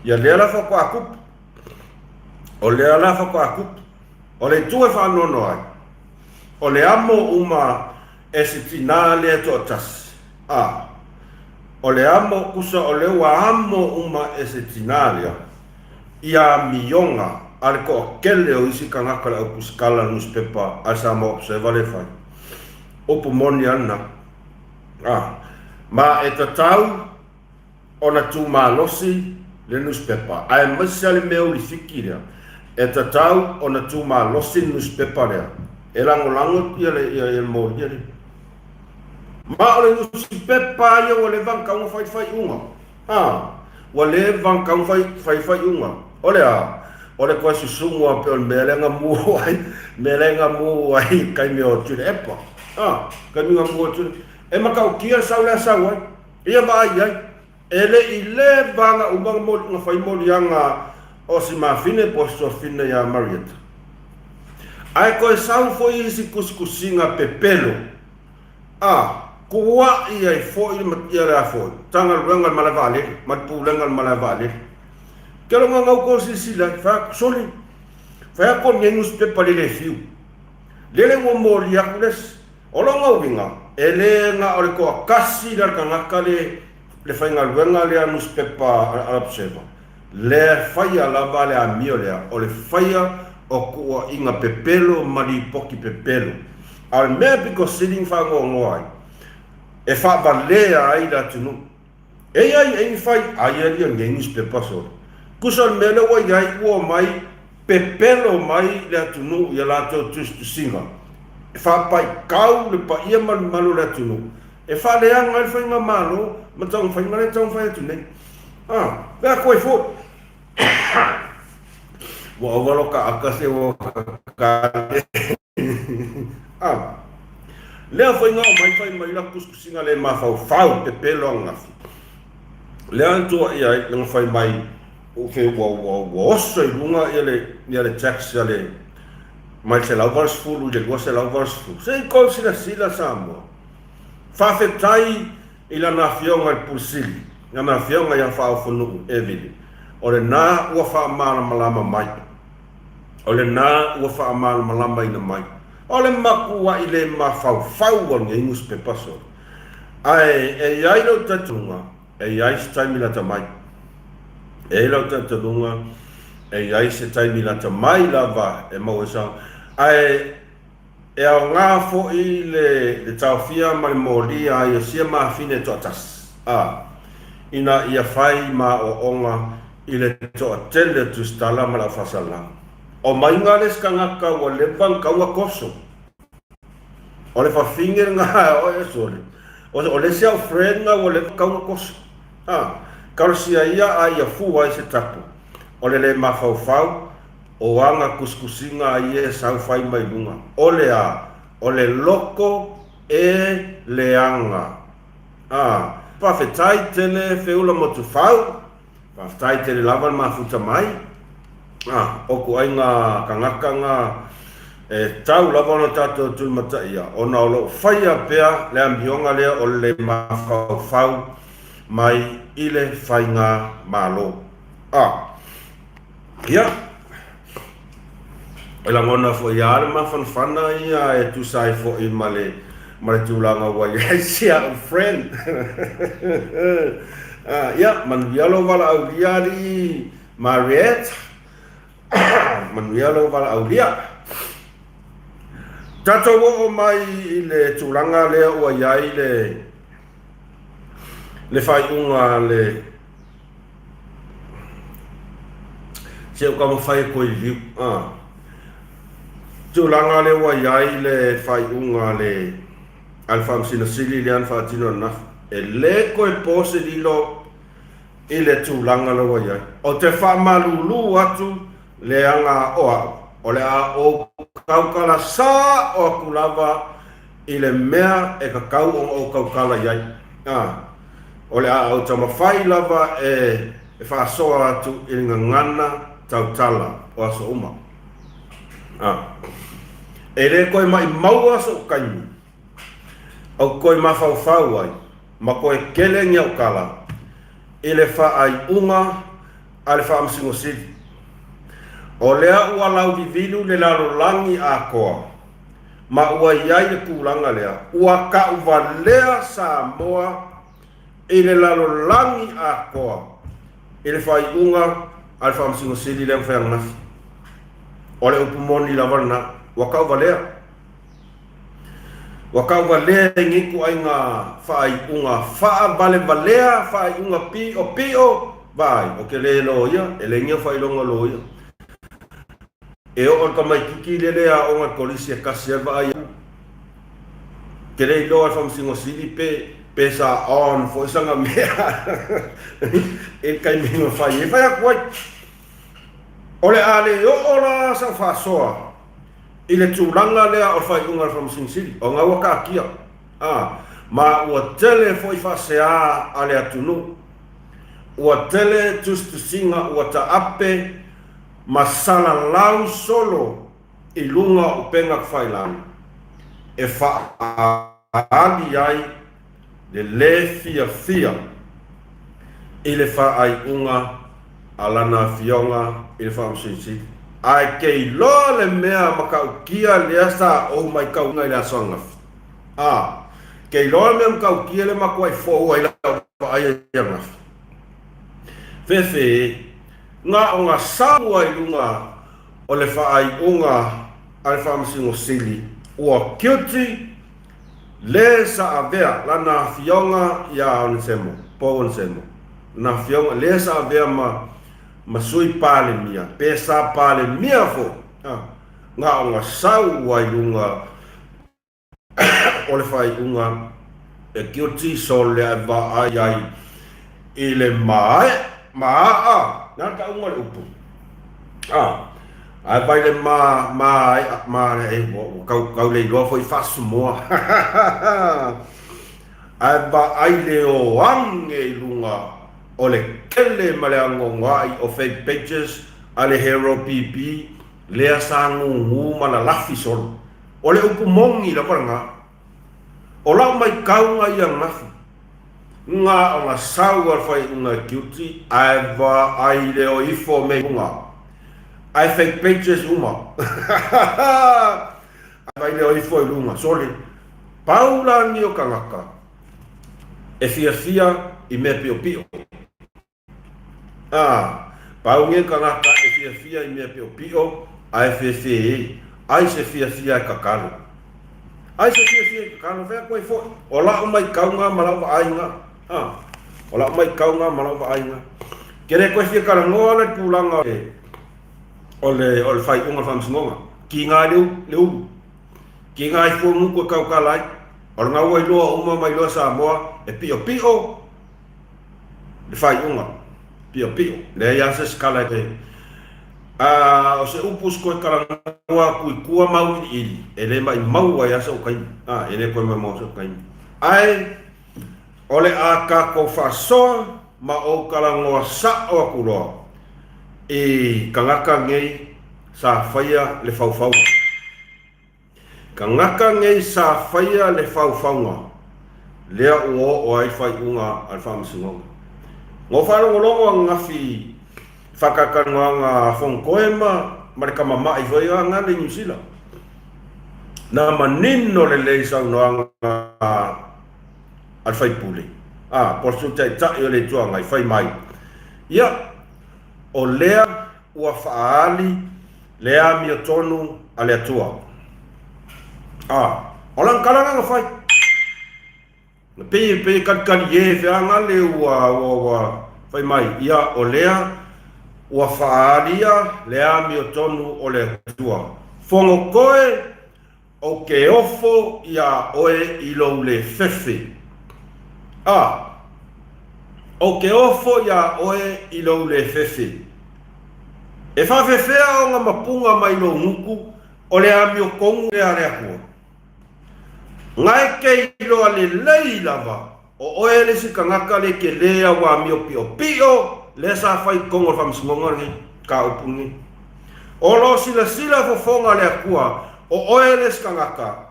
Ia lea la faatoa tupu. O lea la faatoa tupu. O le itu e faanoanoa ai, o le amo uma e si tinā lea e toatasi. A, o le amo, tusa o lea ua amo uma e se tinā lea, ia amioga a le toatele o isi tagata o le aupusikala nusipepa a le Samoa Observer lea e fai. Upu moni lava lena. A, ma e tatau ona tumalosi le nusipepa, aemaise lava le mea ulifiki lea, e tatau ona tumalosi le nusipepa lea e lagolago ia le, ia, ia le molia lea. Ma o le nusipepa ia ua leva ona tatau ona fai le faaiuga. A, ua leva ona tatau ona fai faaiuga. O le a? O le toe susugu lava pei o le mea lea na mu ai, mea lea na mu ai i le taimi o Tuilaepa. A, taimi na mu ai Tuilaepa. E matautia le sau lea sau ai. Ia vaai i ai. E le i leva ona uma ona fai moliaga o si mafine po o si tuafine ia Marietta. Ae toe sau foi isi tusitusiga pepelo. A, kuaʻi ai foi ia le a foi, Matagaluega o le Malae Vaalele ma le Pulega o le Malae Vaalele. Ke loga ngau kou silasila ai, fai atu, soli, fai atu o lenei nusipepa le le fiu. Lele ua moli atu le isi. O lona uiga, e le na o le toatasi lea o le tagata le le faigaluega lea nusipepa a le Observer, le faia lava le amio lea, o le faia o tuuaiga pepelo ma lipoti pepelo. A o le mea pito sili ona faanoanoa ai, e faavalea ai le atunuu. Eia i ai ni fai ai a lenei nusipepa sole. Tusa o le mea lea ua i ai, ua omai pepelo mai le atunuu i a latou tusitusiga, e faapaikau le paia ma le mamalu o le atunuu, e faaleaga ai le faigamalo ma taumafaiga lea e taumafai atu nei. A, pe a koe foi. Ua ova lo ka aka se ua kale. A, lea foi nga o mai fai mai la kusikusiga le mafaufau pepelo ananafi. Lea na tuuaia ai na fai mai fe ua ua ua oso i luga ia le ia le tax ia le mai le 180 i le 280. Se i kou silasila Samoa. Faafetai i lana afioga i le Pule Sili, lana afioga ia Faaofonuu Evely, o lena ua faamalamalama mai. O lena ua faamalamalamaina mai. O le matuai le mafaufau o lenei nusipepa sole. Ae e i ai lou talitonuga, e i ai se taimi lata mai. E i ai lou talitonuga, e i ai se taimi lata mai lava e maua ai sa. Ae E aoga foi le taofia ma le molia ai o sia mafine toatasi, a, ina ia fai ma aoaoga i le toatele o tusitala ma le aufaisalasala. O maiga le isi tagata ua leva ona tau atoso. O le fafine lena e oe e sole. O le isi au friend na ua leva ona tau atoso. A, talosia ia a ia fua ai se tapu o le le mafaufau O ana kusikusiga ia e sau fai mai luga, o le a? O le loko e leaga. A, faafetai tele Feula Motufau, faafetai tele lava le mafuta mai. A, o kuaiga kagaka ga e tau lava ona tatou tulimataia, ona o lo o faia pea le amioga lea o le mafaufau mai i le faiga malo. A, ia, e lagona foi lava le mafanafana ia e tusa ai foi ma le, ma le tulaga ua i ai si a'u friend. A, ia, manuia lou valaaulia alii Marietta, manuia lou valaaulia. Tatou oo mai i le tulaga lea ua i ai le, le faaiuga a le Se ua taumafai e toe review a tulaga lea ua i ai le faaiuga a le a le Faamasino Sili lea na faatino ananafi. E le toe po se lilo i le tulaga lea ua i ai. Ou te faamalulu atu leaga o au, o le a ou tautala sao atu lava i le mea e tatau ona ou tautala i ai. A, o le a ou taumafai lava e faasoa atu i le gagana tautala o aso uma. A, e le toe maʻimaua soʻu taimi Ou te toe mafaufau ai ma toe tele ni au tala i le faaiuga a le Faamasino Sili. O lea ua lauvivilu le lalolagi atoa ma ua i ai le tulaga lea, ua tauvalea Samoa i le lalolagi atoa i le faaiuga a le Faamasino Sili lea na fai ananafi. O le upu moni lava lena, ua tauvalea. Ua tauvalea i nei ituaiga faaiuga faavalevalea, faaiuga piʻopiʻo, vaai, ou te le loia, e leai ni au faailoga loia. E oo i le tamaititi lea le aoga i le kolisi e tasi ai le vaai atu. Ou te le iloa i le Faamasino Sili pe, pe sa on foi sana mea i le taimi na fai ai. Fai atu ai, o le a le oo la sau faasoa I le tulaga lea o le faaiuga a le Faamasino Sili, o lena ua taatia, a, ma ua tele foi faasea a le atunuu. Ua tele tusitusiga ua taape ma salalau solo i luga o upega tafailagi e faaali ai le lē fiafia i le faaiuga a lana afioga i le Faamasino Sili. Ae ke iloa le mea matautia lea sa ou maitauina i le aso ananafi. A, ke iloa le mea matautia lea matuai fou ai lau vaai i ananafi. Fefe, na o na sau ai luga o le faaiuga a le Faamasino Sili, ua guilty Le sa avea lana afioga iā Onesemo, po Onesemo, lana afioga, le sa avea ma, ma Sui Palemia, pe sa Palemia foi, a, na o na sau ua i luga o le faaiuga e guilty sole ae vaai ai i le mae, maa, na tauga le upu. A, ae vai le ma, ma, ma, e, ua, ua kau, kau le iloa foi faa-Samoa. Ae vaai le o age i luga o le kele ma le agoagoaʻi o fake pages a le Hero PP lea sa gūgū ma lalafi solo. O le upu moni lava lena. O lau maitauga ia ananafi, na ona sau a le faaiuga e guilty ae vaai le o ifo me luga ae fake pages uma ae vaai le o ifo i luga sole pau la ni o tagata e fiafia i mea piopio. Ā, pau nei tagata e fiafia i mea piopio ae fefe ei, ai se fiafia e kakalo. Ai se fiafia e kakalo, fai atu ai foi, o la'u maitauga ma la'u vaaiga, ā, o la'u maitauga ma la'u vaaiga. Ke le toe fia talanoa la i le tulaga o le, o le, o le faaiuga o le Faamasinoga, kiga ai le, le ulu, kiga ai fua mutu e tautala ai, o lena ua iloa uma ma iloa e Samoa, e piopio, le faaiuga piopio. Leai lava se isi tala e A o se upu se toe talanoa atu i tua ma auiliili, e le maʻimau ai lava soʻu taimi. A, e le toe maʻimau soʻu taimi. Ae o le a tatou faasoa ma ou talanoa saʻo atu loa. I kagaka ngei sa faia le faufauga. Kagaka ngei sa faia le faufauga lea ua oo ai faaiuga a le Faamasinoga. Na ou faalogologo ananafi i faatalatalanoaga a Fonotoe ma ma le tama ma'i foi a gale i Niu Sila. Na manino lelei saunoaga a le faipule, a, po o le Sui Taitai o le Itu Agai, fai mai, Ia, o lea ua faaali le amiotonu a le Atua. A, o lana tala lena na fai. Na pei e pei e kalikali e feaga le ua, ua, ua fai mai, ia, o lea ua faaalia le amiotonu o le Atua. Fonotoe Ou te ofo iā oe i lou le fefe. A, Ou te ofo iā oe i lou le fefe. E faafefea ona mapuga mai lou gutu o le amiotonu lea a le Atua? Na e te iloa lelei lava O oe le isi tagata le tele a ua amio piopio lea sa fai i totonu o le faamasinoga lenei, mataupu lenei. O lo silasila fofoga le Atua, o oe le isi tagata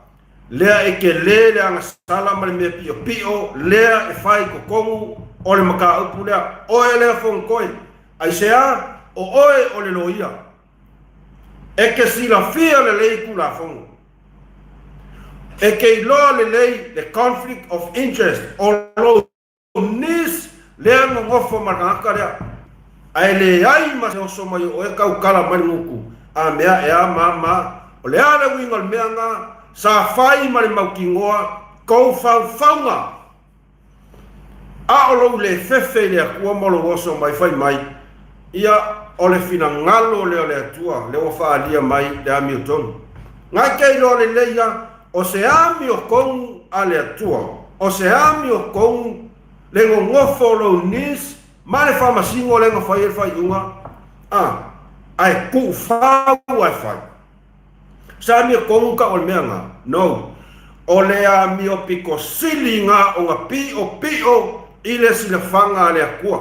lea e tele le agasala ma le mea piopio lea e fai i totonu o le mataupu lea. Oe lea Fonotoe, aisea? O oe o le loia. E te silafia lelei Tulafono. E te iloa lelei le conflict of interest o lou niece lea nonofo ma le tagata lea. Ae leai ma se oso mai o oe tautala mai le gutu a mea e a ma ma. O le a le uiga o le mea na sa fai ma le mautinoa tou faufauga? A o lou le fefe i le Atua ma lou oso mai fai mai, ia, o le finagalo lea o le Atua, lea ua faaalia mai le amiotonu. Na e te iloa lelei a, o se amiotonu a le Atua, o se amiotonu le nonofo o lou niece ma le faamasino lea na fai ai le faaiuga, a, ae tuufau ae fai. Se amio tonu kau o le mea nga? No. O le amio pito sili nga o nga piopio i le silafaga a le Atua.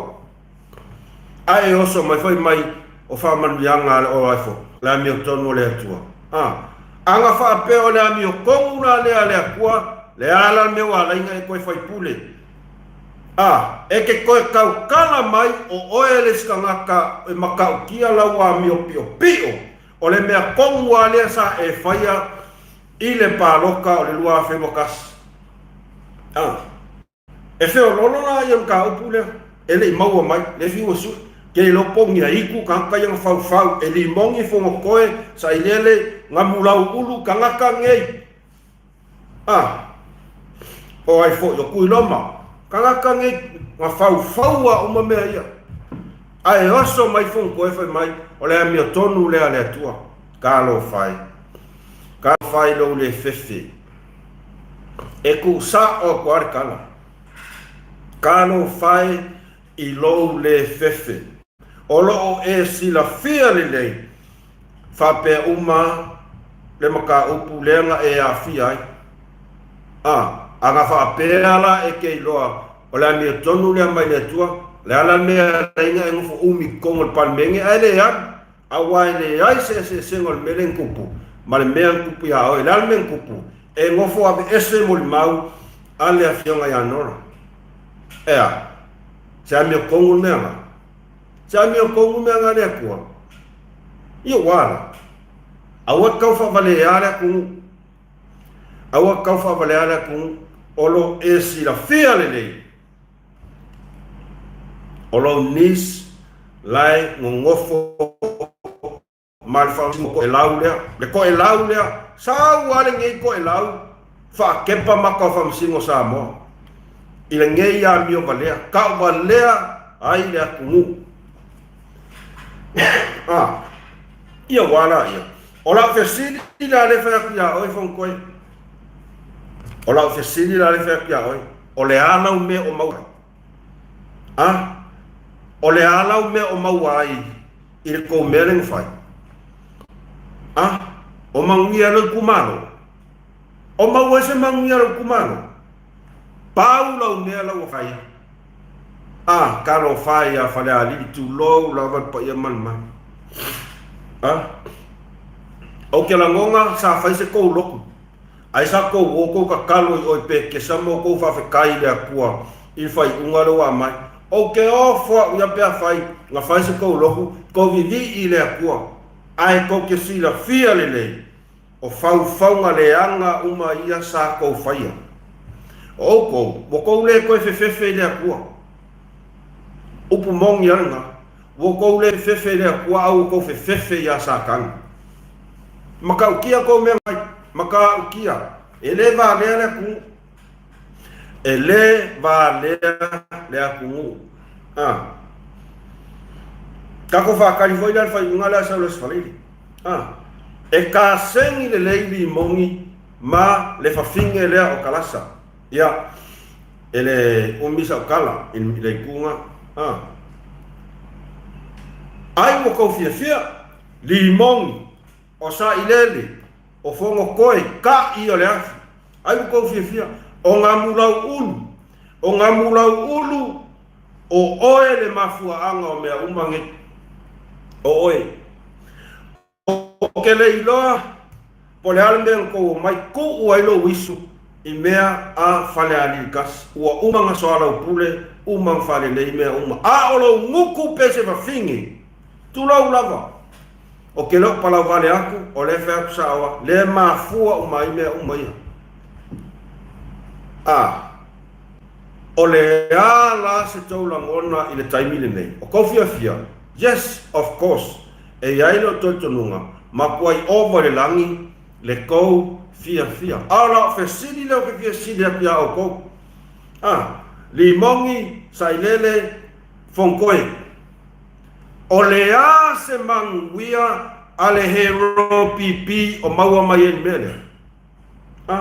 Ae e oso mai foi mai o faamanuiaga a le o ai fo, le amio tonu o le Atua. A. A nga faapea o le amio tonu la lea a le Atua, le a la le mea ua alaina e toe faipule? A. E ke toe tautala mai o oe le isi tagata e matautia lau amio piopio O le mea tonu lava lea sa e faia i le palota o le 2021. A. E feoloolo la ia mataupu lea, e le i maua mai, le fiu e sue. Ke iloa pogi a itu tagata ia na faufau, e limogi fonotoe, sailele, gamulau ulu tagata nei. A, o ai foi, o Tuiloma, tagata nei na faufaua uma mea ia. Ae oso mai Fonotoe fai mai, o le amiotonu lea a le Atua. Talofa e. Talofa i lou le fefe. E tuusao atu lava le tala. Talofa e i lou le fefe. O lo o e silafia lelei faapea uma le mataupu lea na e aafia ai. A, a na faapea la e te iloa o le amiotonu lea mai le Atua, o le a la le mea e ala ai na e nofo umi i totonu o le Palemene ae le alu, aua e leai se eseesega o le mea lea na tupu ma le mea na tupu iā oe. O le a le mea na tupu? E nofo aveese molimau a le Afioga ia Nora. Ea, se amiotonu le mea na? Se amiotonu mea na le Atua? Ia ua ala. Aua te tau faavalea le atunuu. Aua te tau faavalea le atunuu. O lo e silafia lelei. O lou niece lae nonofo ma le faamasino toelau lea, le toelau lea, sau lava lenei toelau faakepa maka o faamasino o Samoa i lenei amio valea, tauvalea ai le atunuu. Ah, ia ua la ia. O lau fesili la lea fai atu ia oe Fonotoe. O lau fesili la lea fai atu ia oe, o le a lau mea o maua ai? Ah, o le a lau mea o maua ai i le tou mea lea na fai? A, o manuia lou itumalo? O maua ai se manuia lou itumalo? Pau lau mea la ua fai. A, talofa e ia Falealili, tulou lava le paia ma le mamalu. A, ou te lagona sa fai se kou lotu, ai sa kou o kou tatalo i oi pekesa ma o kou faafetai i le Atua i le faaiuga lea ua aumai. Ou te ofo au ia pe afai na fai se kou lotu, kou vivii i le Atua, ae tou te silafia lelei, O faufauga leaga uma ia sa tou faia. O outou, ua tou le toe fefefe i le Atua. Upu moni lava lena. Ua tou le fefefe i le Atua a ua tou fefefe ia Satani. Matautia tou mea na fai. Matautia. E le valea le atunuu. E le valea le atunuu. A. Tatou faatali foi lea le faaiuga lea sau le Aso Faraile. A. E kasegi lelei limoni ma le fafine lea o Kalasa. Ia, e le umi sau tala i le itu na. A. Ai ua tou fiafia, limoni. O Sailele, o Fonotoe, taʻi o le afi. Ai ua tou fiafia, o Gamulauulu, o Gamulauulu, o oe le mafuaaga o mea uma nei. O oe. Ou te le iloa po o le a le mea na tou omai tuu ai lou isu i mea a Falealili 1. Ua uma ona soalaupule, uma ona faalelei mea uma. A o lou gutu pe se fafine, tulou lava. O ke leo palau vale aku, o lea fai atu saoa, lea e mafua uma ai mea uma ia. A, o le a la se tou lagona i le taimi lenei? O kou fiafia? Yes, of course! E i ai lou talitonuga, matuai ova i le lagi le tou fiafia. A o lau fesili lea ou te fia sili atu iā outou. A, Limogi, Sailele, Fonotoe. O le a se manuia a le Hero PP o maua mai ai le mea lea? A?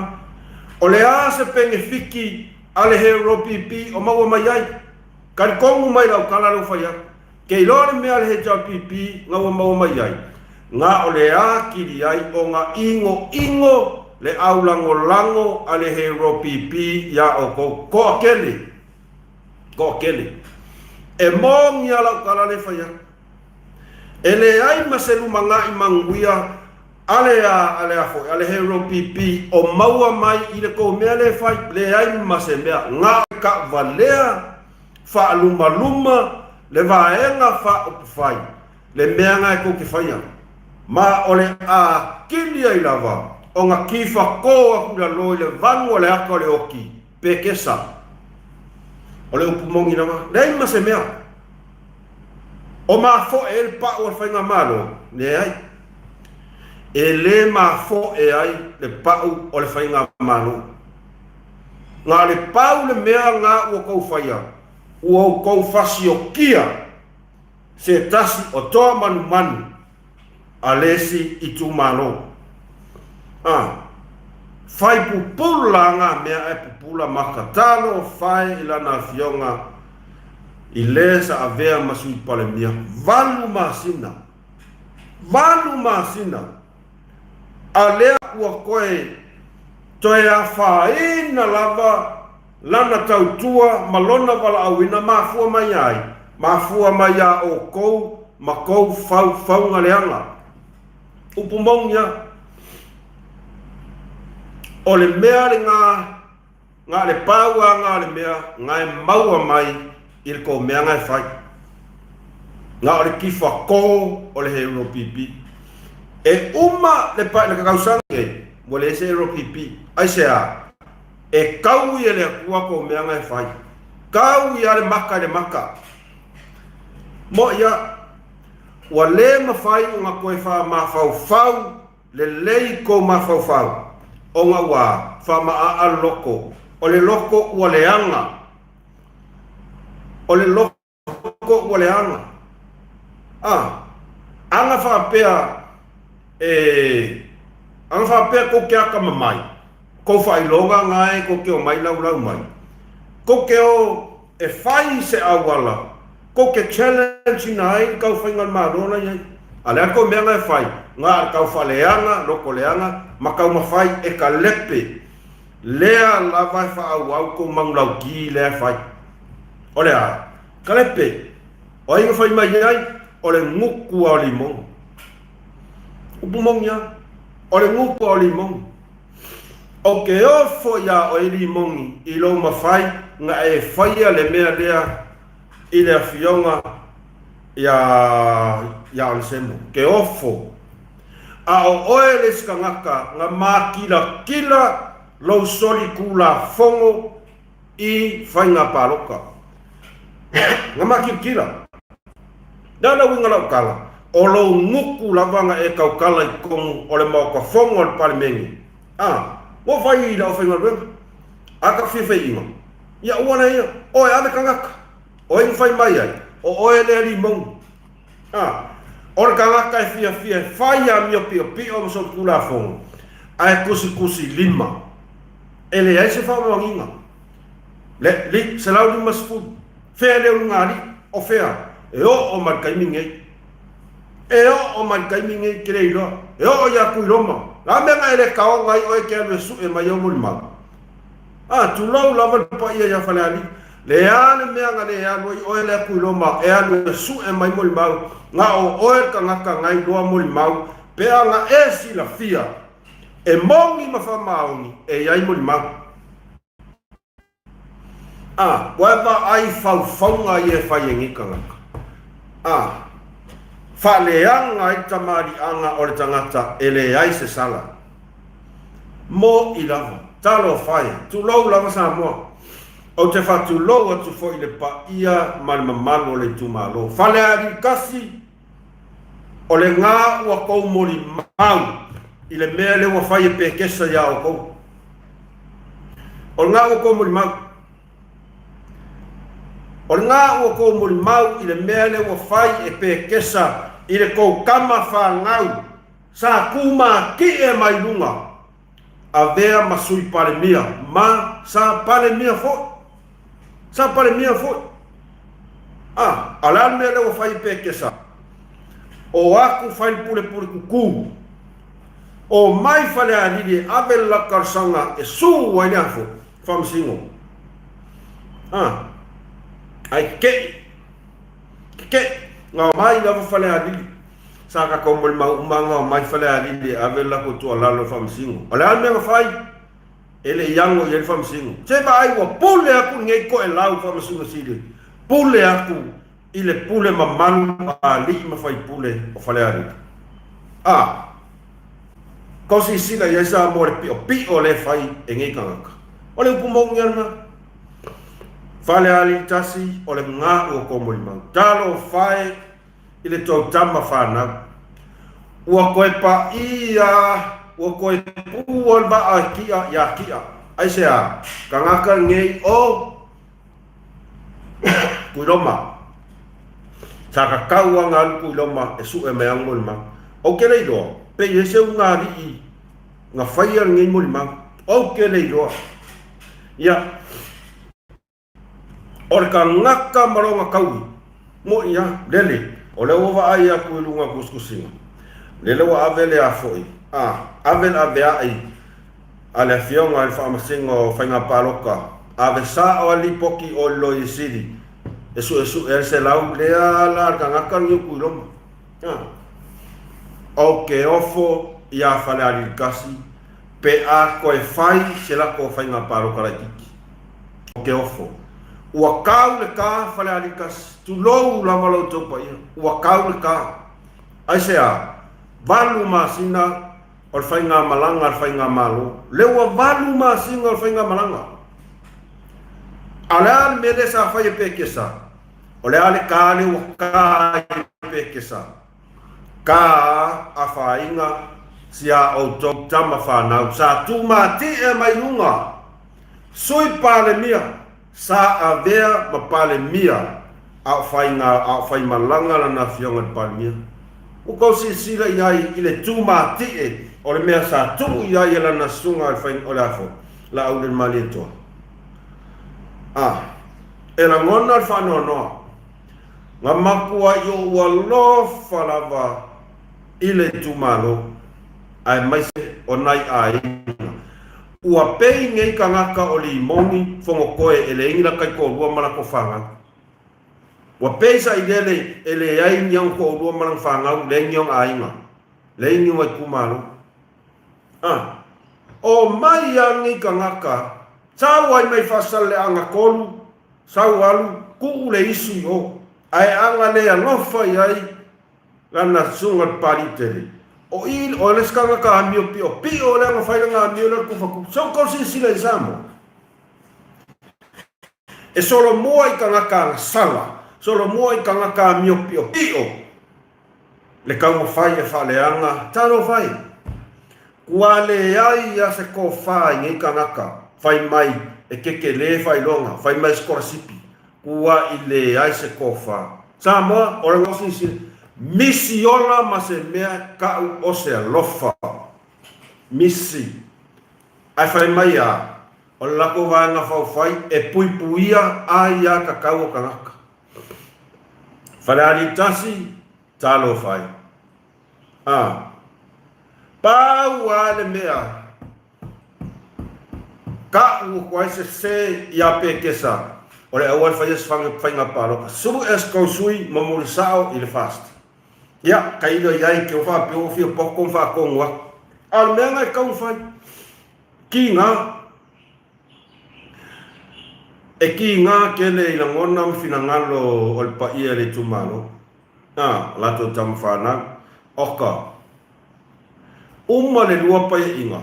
O le a se penefiki a le Hero PP o maua mai ai? Talitonu mai lau tala lea ua fai atu. Ke iloa le mea a le HRPP na ua maua mai ai, na o le atili ai o na inoino le aulagolago a le Hero PP iā outou. Toatele! Toatele. E moni a lau tala lea e fai atu. E leai ma se lumanai manuia a le a, a le a foi, a le Hero PP o maua mai i le tou mea lea e fai. Leai ma se mea. Na o le taʻuvalea faalumaluma le vaega faaupufai le mea na e tou te faia. Ma o le a kili ai lava ona tifatō aku i lalo i le vanu o le ata o le oti. Pekesa. O le upu moni lava, leai ma se mea. O mafoe ai le pau o le faigamalo? Leai. E le mafoe ai le pau o le faigamalo. Na o le pau le mea na ua tou faia, ua outou fasiokia se tasi o toa manumanu a le isi itumalo. A fai pupula nga mea ae pupula ma tatalo fae i lana afioga i le sa avea ma Sui Palemia valu masina, valu masina, a lea ua koe toe afaina lava Lana tautua ma lona valaauina mafua mai ai, mafua mai iā outou ma kou faufauga leaga. Upu moni a, o le mea le gā, gā le pau a gā le mea gā e maua mai i le kou mea gā e fai. Gā o le kifa kō o le he euro pipi. E uma le pa le tausaga nei, ua leai se euro pipi. Aisea? E kau ia le Atua kou meaga e fai. Kau ia le maka i le maka. Mo ia, ua le mafai ona toe faamafaufau lelei kou mafaufau, ona ua faamaaa le loko. O le loko ua leaga. O le loko. Ko ua leaga. A, aga faapea e, aga faapea kou ke akamamai, kou faailoga gae kou ke omai laulau mai, kou ke o e fai se auala, kou ke challenge ina ai le kau faigalemalo la iai. A le a kou mea ga e fai, ga a le kau faaleaga, loko leaga, ma taumafai e kalepe lea lava e faaauau kou manulauki lea e fai. O le a? Kalepe, o ai na fai mai ai, o le guku a o Limogi. Upu moni a, o le guku a o Limogi. O ke ofo iā oe Limogi i lou mafai na e faia le mea lea i le afioga iā iā Onesemo. Ke ofo. A o oe le isi tagata na mākilakila lou soli kulafono i faiga palota. Na makilikila. Le a le uiga lau tala? O lou nuku lava na e tautala i totonu o le Maota Fono a le Palemene. A, ua fai i le aufaigaluega. A ta fia faiina, ia ua lea ia. Oe ave tagata. O ai na fai mai ai? O oe le alii mauga. A, o le tagata e fiafia e fai amio piopio ma solitulafono, ae tusitusi lima. E leai se faamaoniga. Le, li, 150. Fea le ulugalii? O fea? E oo mai le taimi nei. E oo mai le taimi nei, ke le iloa. E oo iā Tuiloma. Le a mea na e le taoga ai oe e te alu e sue mai au molimau? A, tulou lava le paia iā Falealili. Le a le mea na le alu ai oe lea Tuiloma e alu e sue mai molimau, na o oe le tagata na iloa molimau, pe a na e silafia E moni ma faamaoni e i ai molimau. A, ua e vaai i faufauga ia e fai e nei tagata. A, faaleaga ai le tamaliiaga o le tagata e leai se sala. Moʻi lava. Talofa e, tulou lava Samoa. Ou te faatulou atu foi i le paia ma le mamalu o le itumalo. Falealili 1. O le gā ua kou molimau i le mea lea ua fai e Pekesa iā outou. O le gā ua kou molimau. O le gā ua kou molimau i le mea lea ua fai e Pekesa i le kou tama whanau sa kūmākiʻe mai luga avea ma Sui Palemia ma sa Palemia foi. Sa Palemia foi. A, a le a le mea lea ua fai e Pekesa? O aku fai le pulepule kukū. O mai Falealili e ave le la talosaga e sū ai le afo, Faamasino. A, ai kekeʻi. Kekeʻi. Na omai lava Falealili. Sa tatou molimau uma na omai Falealili e ave le latou tuualalo i le Faamasino. O le a le mea na fai? E le i ano i ai le Faamasino. Se vaai ua pule atu lenei toelau Faamasino Sili, pule atu i le pule mamalu a alii ma faipule o Falealili. A! Kau silasila i ai Samoa i le piʻopiʻo lea e fai e nei tagata. O le upu moni lena. Falealili 1, o le gā ua tou molimau. Talofa e! i le tou tama whanau. Ua koe paʻi a ua koe pū a le vaa i kiʻa iā kiʻa. Aisea? Kangaka ngei o Kuiloma. Sa ka kau a ngā alu Kuiloma e suʻe mai ang molimau. Ou ke le iloa, pe i ai se ugaliʻi nga whaia ngei molimau. Ou ke le iloa. Ia. O le kanaka ma lona kaui, moʻi a, lele, o lea ua vaai aku i luga o kusikusiga, lele ua ave le a foi, a, ave le aveaʻi a le Afioga i le Faamasino o Faiga Palota, ave sao a le lipoti o le Loia Sili e suesue ai le selau lea la a le kanaka lenei o Tuiloma. A, o ke ofo iā Falealili 1, pe a koe fai se lako faiga palota laititi. O ke ofo. Ua kau le kā Falealikas, tulou lava lo outou paia, ua kau le kā. Aisea? Valu masina o le faigamalaga a le faigamalo. Le ua valu masina o le faigamalaga. A o le a le mea lea sa fai e Pekesa? O le a le kā lea ua kā ai e Pekesa? Kā a whāinga si a outou tama whānau sa tūmātiʻe mai luga. Sui Palemia, sa avea ma Palemia a o whai ngā a o whai malanga lana afioga i le Palemia. Ua kou silasila i ai i le tūmātiʻe o le mea sa tuu i ai e lana susuga i le whai o le afo Laauli le Malietoa. A, e lagona le whaanoanoa. Nga makua i oʻu alofa lava i le itumalo, aemaise o nai aiga. Ua pei nei kangaka o Limogi, Fogotoe e leai ni la kaitoalua ma lako whanau. Ua peisaʻilele e leai ni ona toʻalua ma lana fanau, leai ni ona aiga, leai ni ona itumalo. A o mai a nei kanaka, sau ai mai Faasaleleaga tolu, sau alu, tuu le isu i o, ae ana le alofa i ai lana susuga i le Papalii tele. O i, o le isi kanaka amio piʻopiʻo lea na fai lana amio lea i le tufatufa. Se ua tou silasila i Samoa? E solomua i tagata agasala, solomua i tagata amio piʻopiʻo le taumafai e faaleaga talofa e. Ua leai lava se tofa i nei tagata fai mai e kekelē faailoga, fai mai sikolasipi, ua i leai se tofa. Samoa, o le gaosi misi ola ma se mea kau o se alofa. Misi. Ae fai mai a, O le latou vaega faufai e puipuia ai ia tatau o tagata. Falealili 1, Talofa e. A. Pau a le mea kaʻu o koai sese ia Pekesa o le auala faia se faiga palota. Sulu es kou sui momoli sao i le fast. Ia, tailo i ai ke o faapea ua fia poko ma faatonu atu. A o le mea na e tatau ona fai. Kīnā. E kīnā tele i lagona ma finagalo o le paia i le itumalo, a latou tama fanau, oka. Uma le lua paeaiga,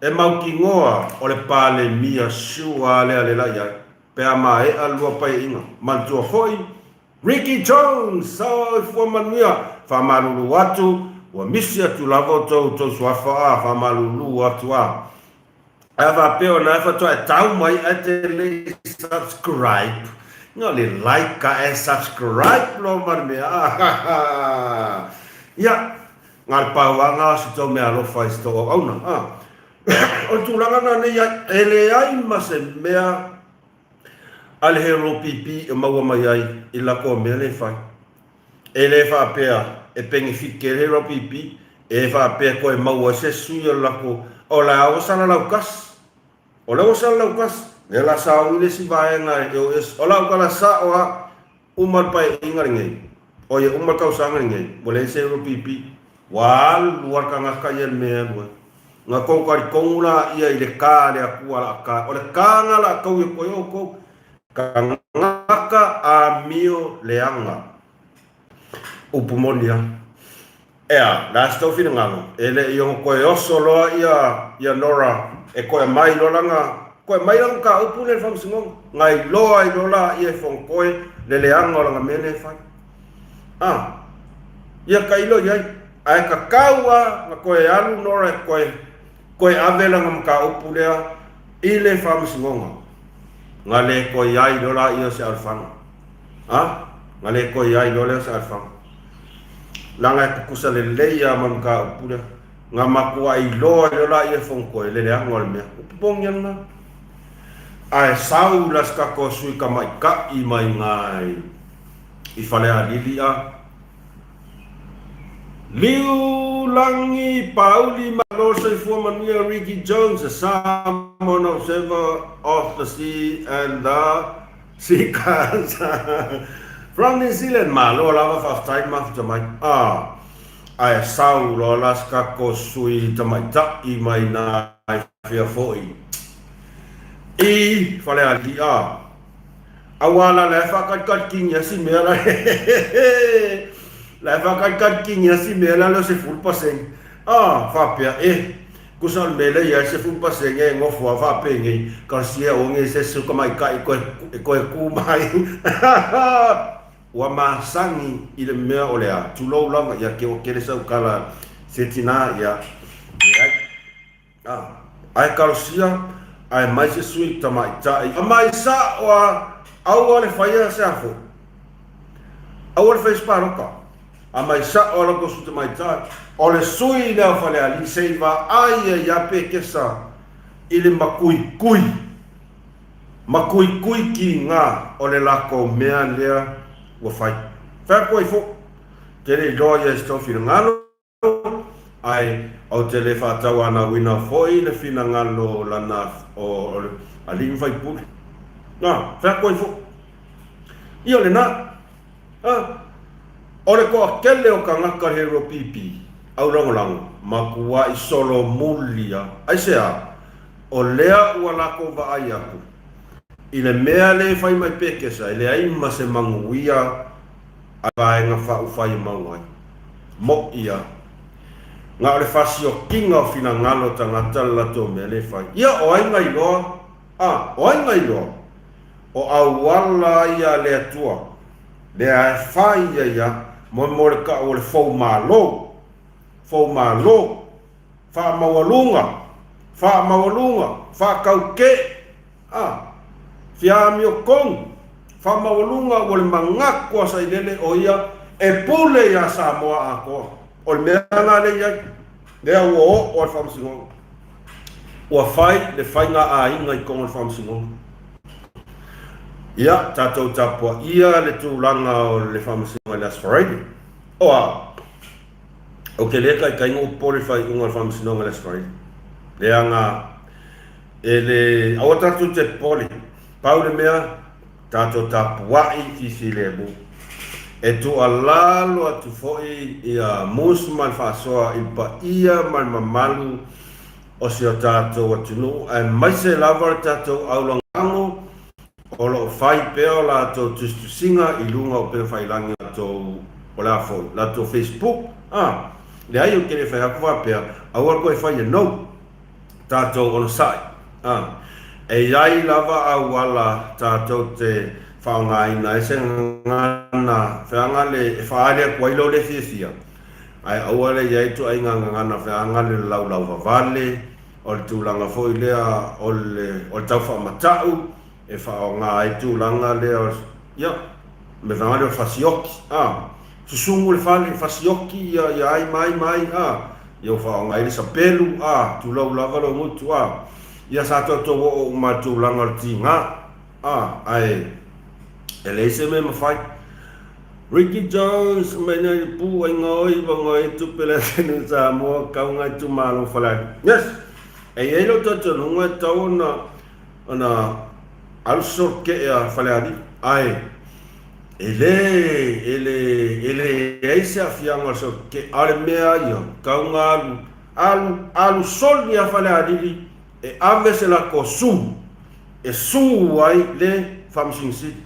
e mautinoa o le Palemia sure lea le la i ai, pe a maea le lua paeaiga. Manatua foi, Ricky Jones, Soifua manuia, faamalulu atu, ua misi atu lava outou outou suafa a, faamalulu atu a. Ae faapea o na faatoa e tau mai ae te le i subscribe, na o le like ae subscribe loa ma le mea a. Ia, na le pau lava na o si tou mea alofa i si tou auauna a. O le tulaga na nei ai, e leai ma se mea A le hero pipi e maua mai ai i lakou mea le fai. E le faapea e penefiti e le hero pipi, e faapea koe maua ai se sui o le lakou, o la ua salalau kasi. O la ua salalau kasi. Lea la sauni le isi vaega e o ese. O lau tala sao a, Uma le paeaiga lenei, oi e uma le tausaga lenei, ua leai se LPP. Ua alu lava le tagata ia i le mea e alu ai. Na tou talitonu laia i le ka a le Atua la ka. O le ka na la tou ia koe outou. Tagata amio leaga. Upu moni lava. Ea, le a se tou finagalo, e le i ono toe oso loa ia, ia Nora e toe aumai loa lana, toe aumai lana mataupu lea i le faamasinoga, na iloa ai loa laia e Fonotoe le leaga o lana mea lea e fai. A, ia tailo i ai, ae tatau lava na toe alu Nora e toe, toe ave lana mataupu lea i le faamasinoga, na le toe i ai loa laia o se alofaga. A, na le toe i ai loa lea o se alofaga. Leaga e tutusa lelei lava ma le mataupu lea. Na matuai iloa ai loa laia e Fonotoe le leaga o le mea. Ua popogi lava lena. Ae sau la se tatou sui tamaitai mai ina i Falealili a Liu Lagi Pauli Malo Soifua Manuia Ricky Jones the Samoan Observer of the Sea and the Seekers from New Zealand Malo lava faafetai mafuta mai ah ae sau loa la se tatou sui tamaitai mai ina i fea foi i Falealili ah Aua la la e faakalikalikigia si mea la la e faakalikalikigia si mea la leo 10%. Ah, faapea e kusa o le mea lea i ai 10% e nofo a faapenei kalasia o nge se se tamaitai koe e koe ku mai. Ua masani i le mea o le a tulou lava ia ke o kele sau kala se tina ia leai. A, ae kalosia, ae mai se sui tamaitai. Mai sao a, aua le faia se afo. Aua le faia se palota. A mai sao a la tou sui tamaitai. O le sui lea o Falealili se i vaai ai ia Pekesa i le makuikui, makuikui kiga o le latou mea lea ua fai. Fai atu ai foi, te le iloa ia i se tou finagalo. Ae ou te le faatauanauina foi le finagalo o lana o le alii ma faipule. Na, fai atu ai foi. Ia o lena. A, o le toatele o tagata le HRPP, aulagolago, matuai solomuli a. Aisea? O lea ua latou vaai atu i le mea le fai mai pekesa e leai ma se manuia a vaega faaupufai e maua ai. Moʻi a. Na o le fasiokiga o finagalo o tagata le latou mea le fai. Ia, o ai na iloa? A, o ai na iloa? O auala ia a le Atua, lea e fai ai a moe mo le kau o le fou malo. Fou malo. Faamaualuga. Faamaualuga. Faataukee. A, fiamiotonu. Faamaualuga ua le manatu a Sailele o ia e pule iā Samoa atoa. O le mea lena lea e i ai, lea ua oo a le Faamasinoga. Ua fai le faiga aiga i totonu o le Faamasinoga. Ia, tatou tapuaia le tulaga o le Faamasinoga i le Aso Faraile. O a? Ou te le taitai ona ou popole i le faaiuga o le Faamasinoga i le Aso Faraile. Leaga e le... Aua tatou te popole. Pau le mea, tatou tapuai fifilemu. E tuualalo atu foi ia Mus ma le faasoa i le paia ma le mamalu o si o tatou atunuu aemaise lava le tatou aulagolago o lo o fai pea o latou tusitusiga i luga o upegafailangi o latou, o le a foi, latou Facebook, a, leai ou te le fai atu faapea, aua le toe faia, no. Tatou onosai, a, e i ai lava auala tatou te faaaogaina ai se gagana feagale e faaali atu ai lou le fiafia, ae aua le i ai ituaiga gagana feagale laulauvavale, o le tulaga foi lea o le o le taufaamatau e faaaoga ai tulaga lea o ia me vaega lea o le fasioki a susugu le fale fasioki ia ia ai ma ai ma ai a ia ua faaaoga ai le sapelu a tulou lava lou gutu a ia sa tatou oo uma i le tulaga o le tiga a ae e leai se mea e mafai. Ricky Jones mai nei pu ai ngaoi va ngaoi tupe le atunuu Samoa kau ngai itumalo Falealili. Yes! E i ai lou talitonuga e tatau ona ona alu se solo a Falealili ae e le e le e leai se aafiaga o le solo a o le mea ia kau nga alu alu alu soli a Falealili e ave se lako su e su ai le Faamasino Sili.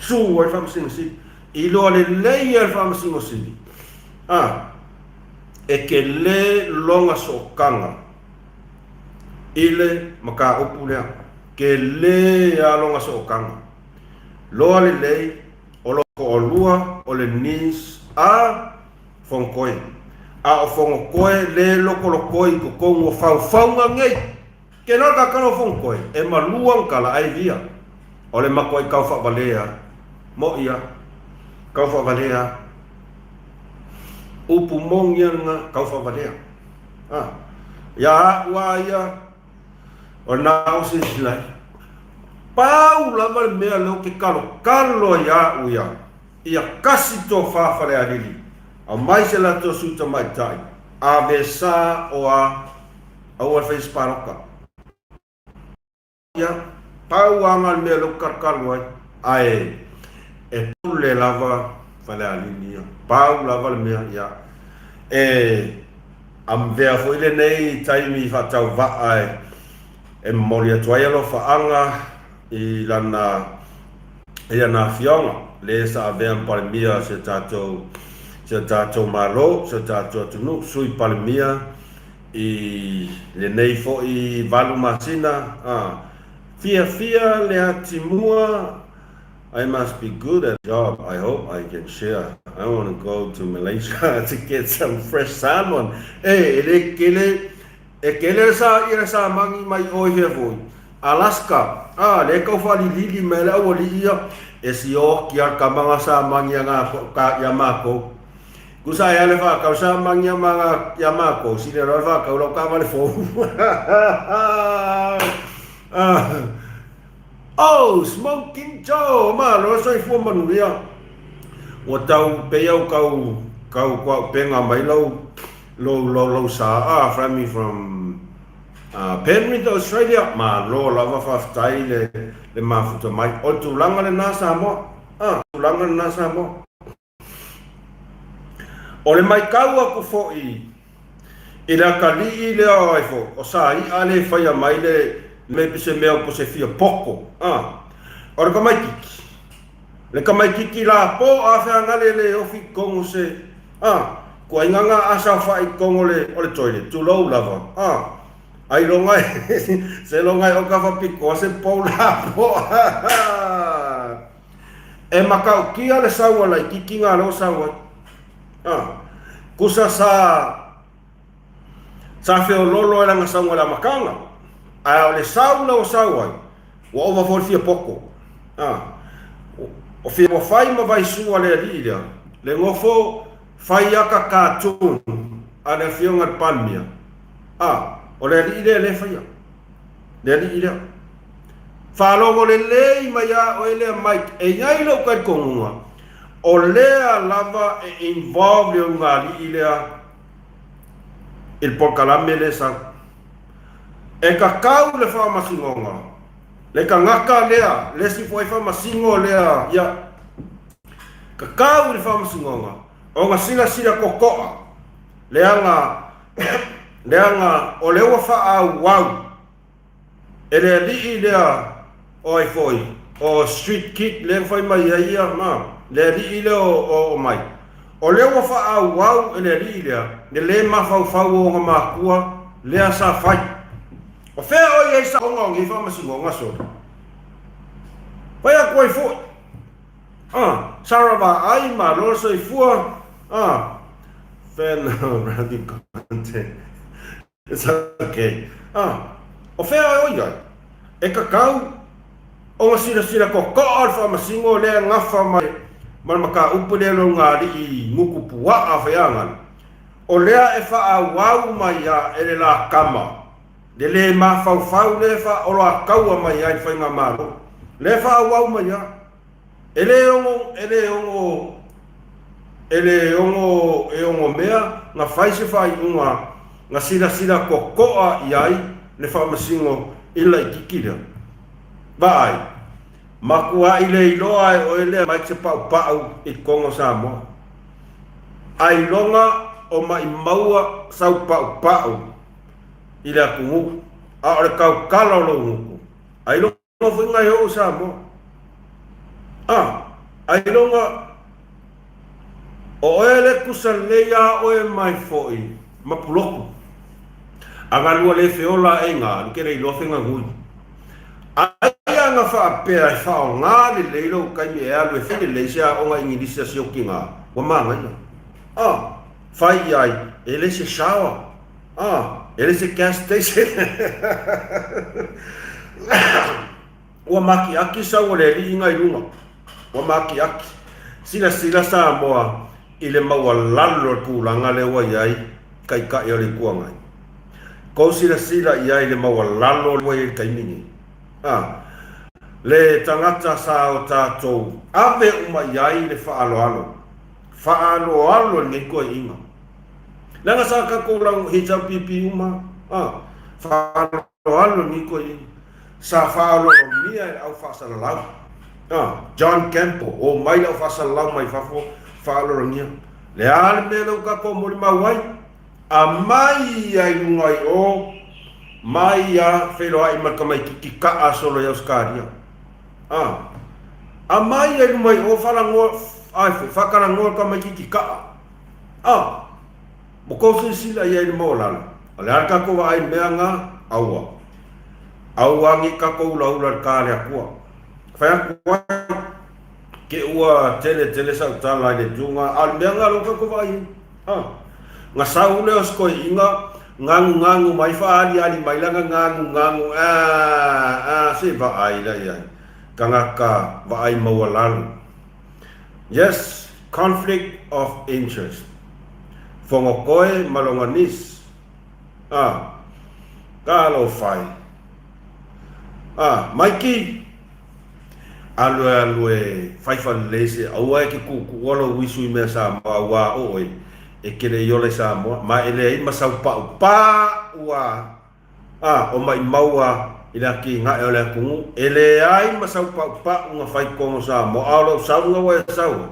Su ai le Faamasino Sili. Iloa lelei e le Faamasino Sili, a, e kele lona sootaga i le mataupu lea. Kele lava lona sootaga. Loa lelei o lo toalua o le niece a Fonotoe. A o Fonotoe le lokolokoi i totonu o faufauga nei. Ke loa ka kala o Fonotoe, e malua na kala ae via. O le matuai kau faavalea. Moʻi a. Kau faavalea. Upu moni a lena, kau faavalea. A. Ia a'u a ia, o lena o se isi lai. Pau lava le mea lea ou te kalokalo ai a'u ia, ia kasi tofa Falealili, aumai se latou sui tamaitai, ave sa o a Aua le fai se palota. Ia, pau lava le mea lea ou te kalokalo ai, ae e pule lava Falealili ia. Pau lava le mea, ia. E avea foi lenei taimi faatauvaa e, e momoli atu ai alofaaga i lana i lana afioga, le sa avea ma Palemia o si o tatou, si o tatou Malo, si o tatou atunuu, Sui Palemia, I lenei foi valu masina, a fiafia le atimua I must be good at job, I hope I can share, I wanna go to Malaysia to get some fresh salmon. E, e le kele, e kele sa ia samagi mai oi hea foi. Alaska, a, le kau whalilili mai le aualii ia, e sioki a kamanga samagi a ngā ka ia mākou. Kusa ai le whakau sa mangia ma ia mākou, sine roa le whakau lau kāwale fou. Oh, Smoking Joe, malo soifua manuia. Ua tau pei au kau kau kua upenga mai lau lou lou lou sa ah from from Penrith, Australia, malo lava faafetai le le mafuta mai. O le tulaga lena Samoa. Ah. tulaga lena Samoa. O le maitau aku foi i le atalii lea o ai foi, o Sai'a lea e faia mai le maybe se mea po se fia poko, a. O le tamaititi, le tamaititi lapo a feagale le ofi i totonu se, a, tuaiga na a saofai i totonu o le, o le toilet, tulou lava, a. Ailoga e, seiloga e oka faapitoa se pou lapo. E matautia le sau a laititi na lea ua sau ai. A, kusa sa, sa feololo ai lana sauga i le amataga, ae o le sau lea ua sau ai, ua ova foi le fia poto. A, o fia ua fai ma vaisua le alii lea, le nofo fai ata cartoon a le afioga i le Palemia. A, o le alii lea lea e faia. Le alii lea. Faalogo lelei mai a oe lea Mike, e i ai lou talitonuga, o lea lava e involve le ulugalii lea i le polokalame lea e sau. E tatau le faamasinoga, le tagata lea, le isi foi faamasino lea, ia, tatau i le faamasinoga ona silasila totoa, leaga, leaga o lea ua faaauau E le alii lea o ai foi, o Street Kid lea na fai mai ai ia, ma le alii lea o Mike. O lea ua faaauau e le alii lea le le mafaufau o ona matua lea sa fai. O fea o i ai saoga o nei faamasinoga sole? Fai atu ai foi. Ah, Sarah Vaai, malo le soifua. Ah, fan of running content. It's okay. Ah, o fea o i ai? E kakau ona silasila totoa le faamasino lea e gafa ma le mataupu lea lou galii gutu puaa faiagali. O lea e faaauau mai a e le la tama, le le mafaufau lea e faaoloataua mai ai le faigamalo. Lea e faaauau mai a. E le ono, e le ono, e le ono e onomea na fai se faaiuga na silasila totoa i ai le faamasino i le laititi lea. Vaai, matuai le iloa e oe lea mai se paupau i totonu o Samoa. Ailoga o maimau sau paupau i le atunuu, a o le tautala o lou gutu. Ailoga foi ngai oo Samoa. A, ailoga o oe le kusa lelei a oe mai foi ma puloku. A galua le feola e nga alu ke le iloa fenga gui. Aia nga faapea e faoga lelei lou taimi e alu e fai lelei se aoga Igilisi a sioki nga, ua magaia. A, fai i ai, e le se shower. A, e le se gas station. Ua makiaki sau o le alii ngai luga. Ua makiaki. Silasila Samoa i le maualalo o le tulaga lea ua i ai Taitai o le Itu Agai. Kou silasila i ai i le maualalo ua i ai i le taimi nei. A, le tagata sa o tatou ave uma i ai le faaaloalo. Faaaloalo i lenei toeaiina. Leaga sa tatou lau HRPP uma a, faaaloalo ni koe sa faaaloalomia e le au faasalalau a, John Campbell, o mai le au faasalalau mai fafo faaaloalogia. Le a le mea lea ua tatou molimau ai? Aumai ia i luga i o, mai ia feiloai ma le tamaititi kaa solo i Ausetalia. A, aumai ia i luma i o faalanoa, ai foi, faatalanoa le tamaititi kaa. A! Ua tou silasila i ai i le maualalo, o le a le tatou vaai i le mea na? Aua. Aua ne i tatou ulaula i le ta a le Atua. Fai atu ai, ke ua tele tele sau tala i le itu na, a o le mea na lea ua tatou vaai ai. A! Na sau lea o si toeaina, ganuganu mai, faaaliali mai lana ganuganu, a, a, se vaai la i ai, tagata vaai maualalo. Yes, conflict of interest. Fogotoe ma lona niece. Ah, talofa e. Ah, Mikey, alu e alu e fai falelei se aua e ke kuukuua lou uisu i mea Samoa auā oe e ke le i ola i Samoa ma e leai ma sau paupā ua ah, o maimau a. i le atinae o le atunuu, e leai ma sau paupau na fai i totonu o Samoa, a o lou sauga ua e sau ai.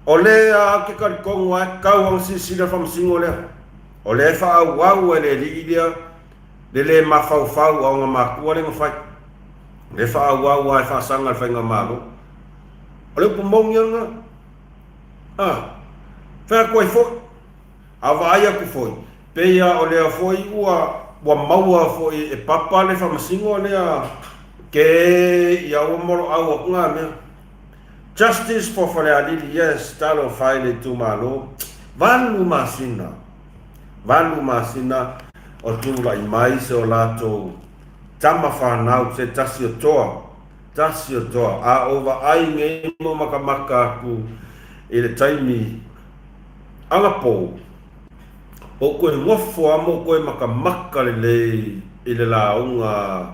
O lea ou te talitonu lava e tatau ona silasila le faamasino lea. O lea e faaauau e le alii lea le le mafaufau a ona matua lea na fai. O lea e faaauau lava e faasaga i le faigamalo. O le upu moni lava lena. A, fai atu ai foi. A vaai atu foi, pei lava o lea foi ua ua maua foi e Papa le faamasino lea ke ia ua moloau atu na mea. Justice for Falealili yes talofa e le itumalo valu masina valu masina o tulai mai se o latou tama fanau se tasi o toa tasi o toa a ou vaai nei mo makamaka atu i le taimi anapo ou toe nofo a mo toe makamaka lelei i le lauga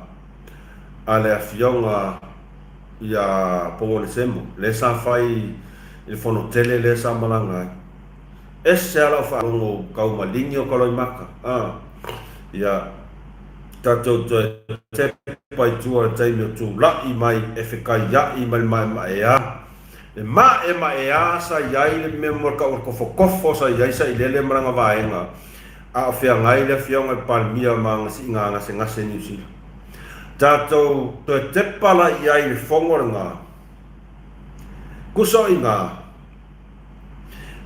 a le afioga ia Pogonesemo, lea sa fai i le fono tele lea sa malaga ai. Ese lava lau faalogo kau maligi o ka loimaka. A, ia, tatou toe tepa i tua i le taimi o tula'i mai e fekaia'i ma le ma'ema'eā. Le ma'ema'eā sa i ai le mea mo le kau o le kofokofo sa i ai Sailele ma lana vaega a o feagai le afioga i le Palemia ma ana siiga gasegase i Niu Sila. Tatou toe tepa la i ai i le fono lena. Kusa o ina,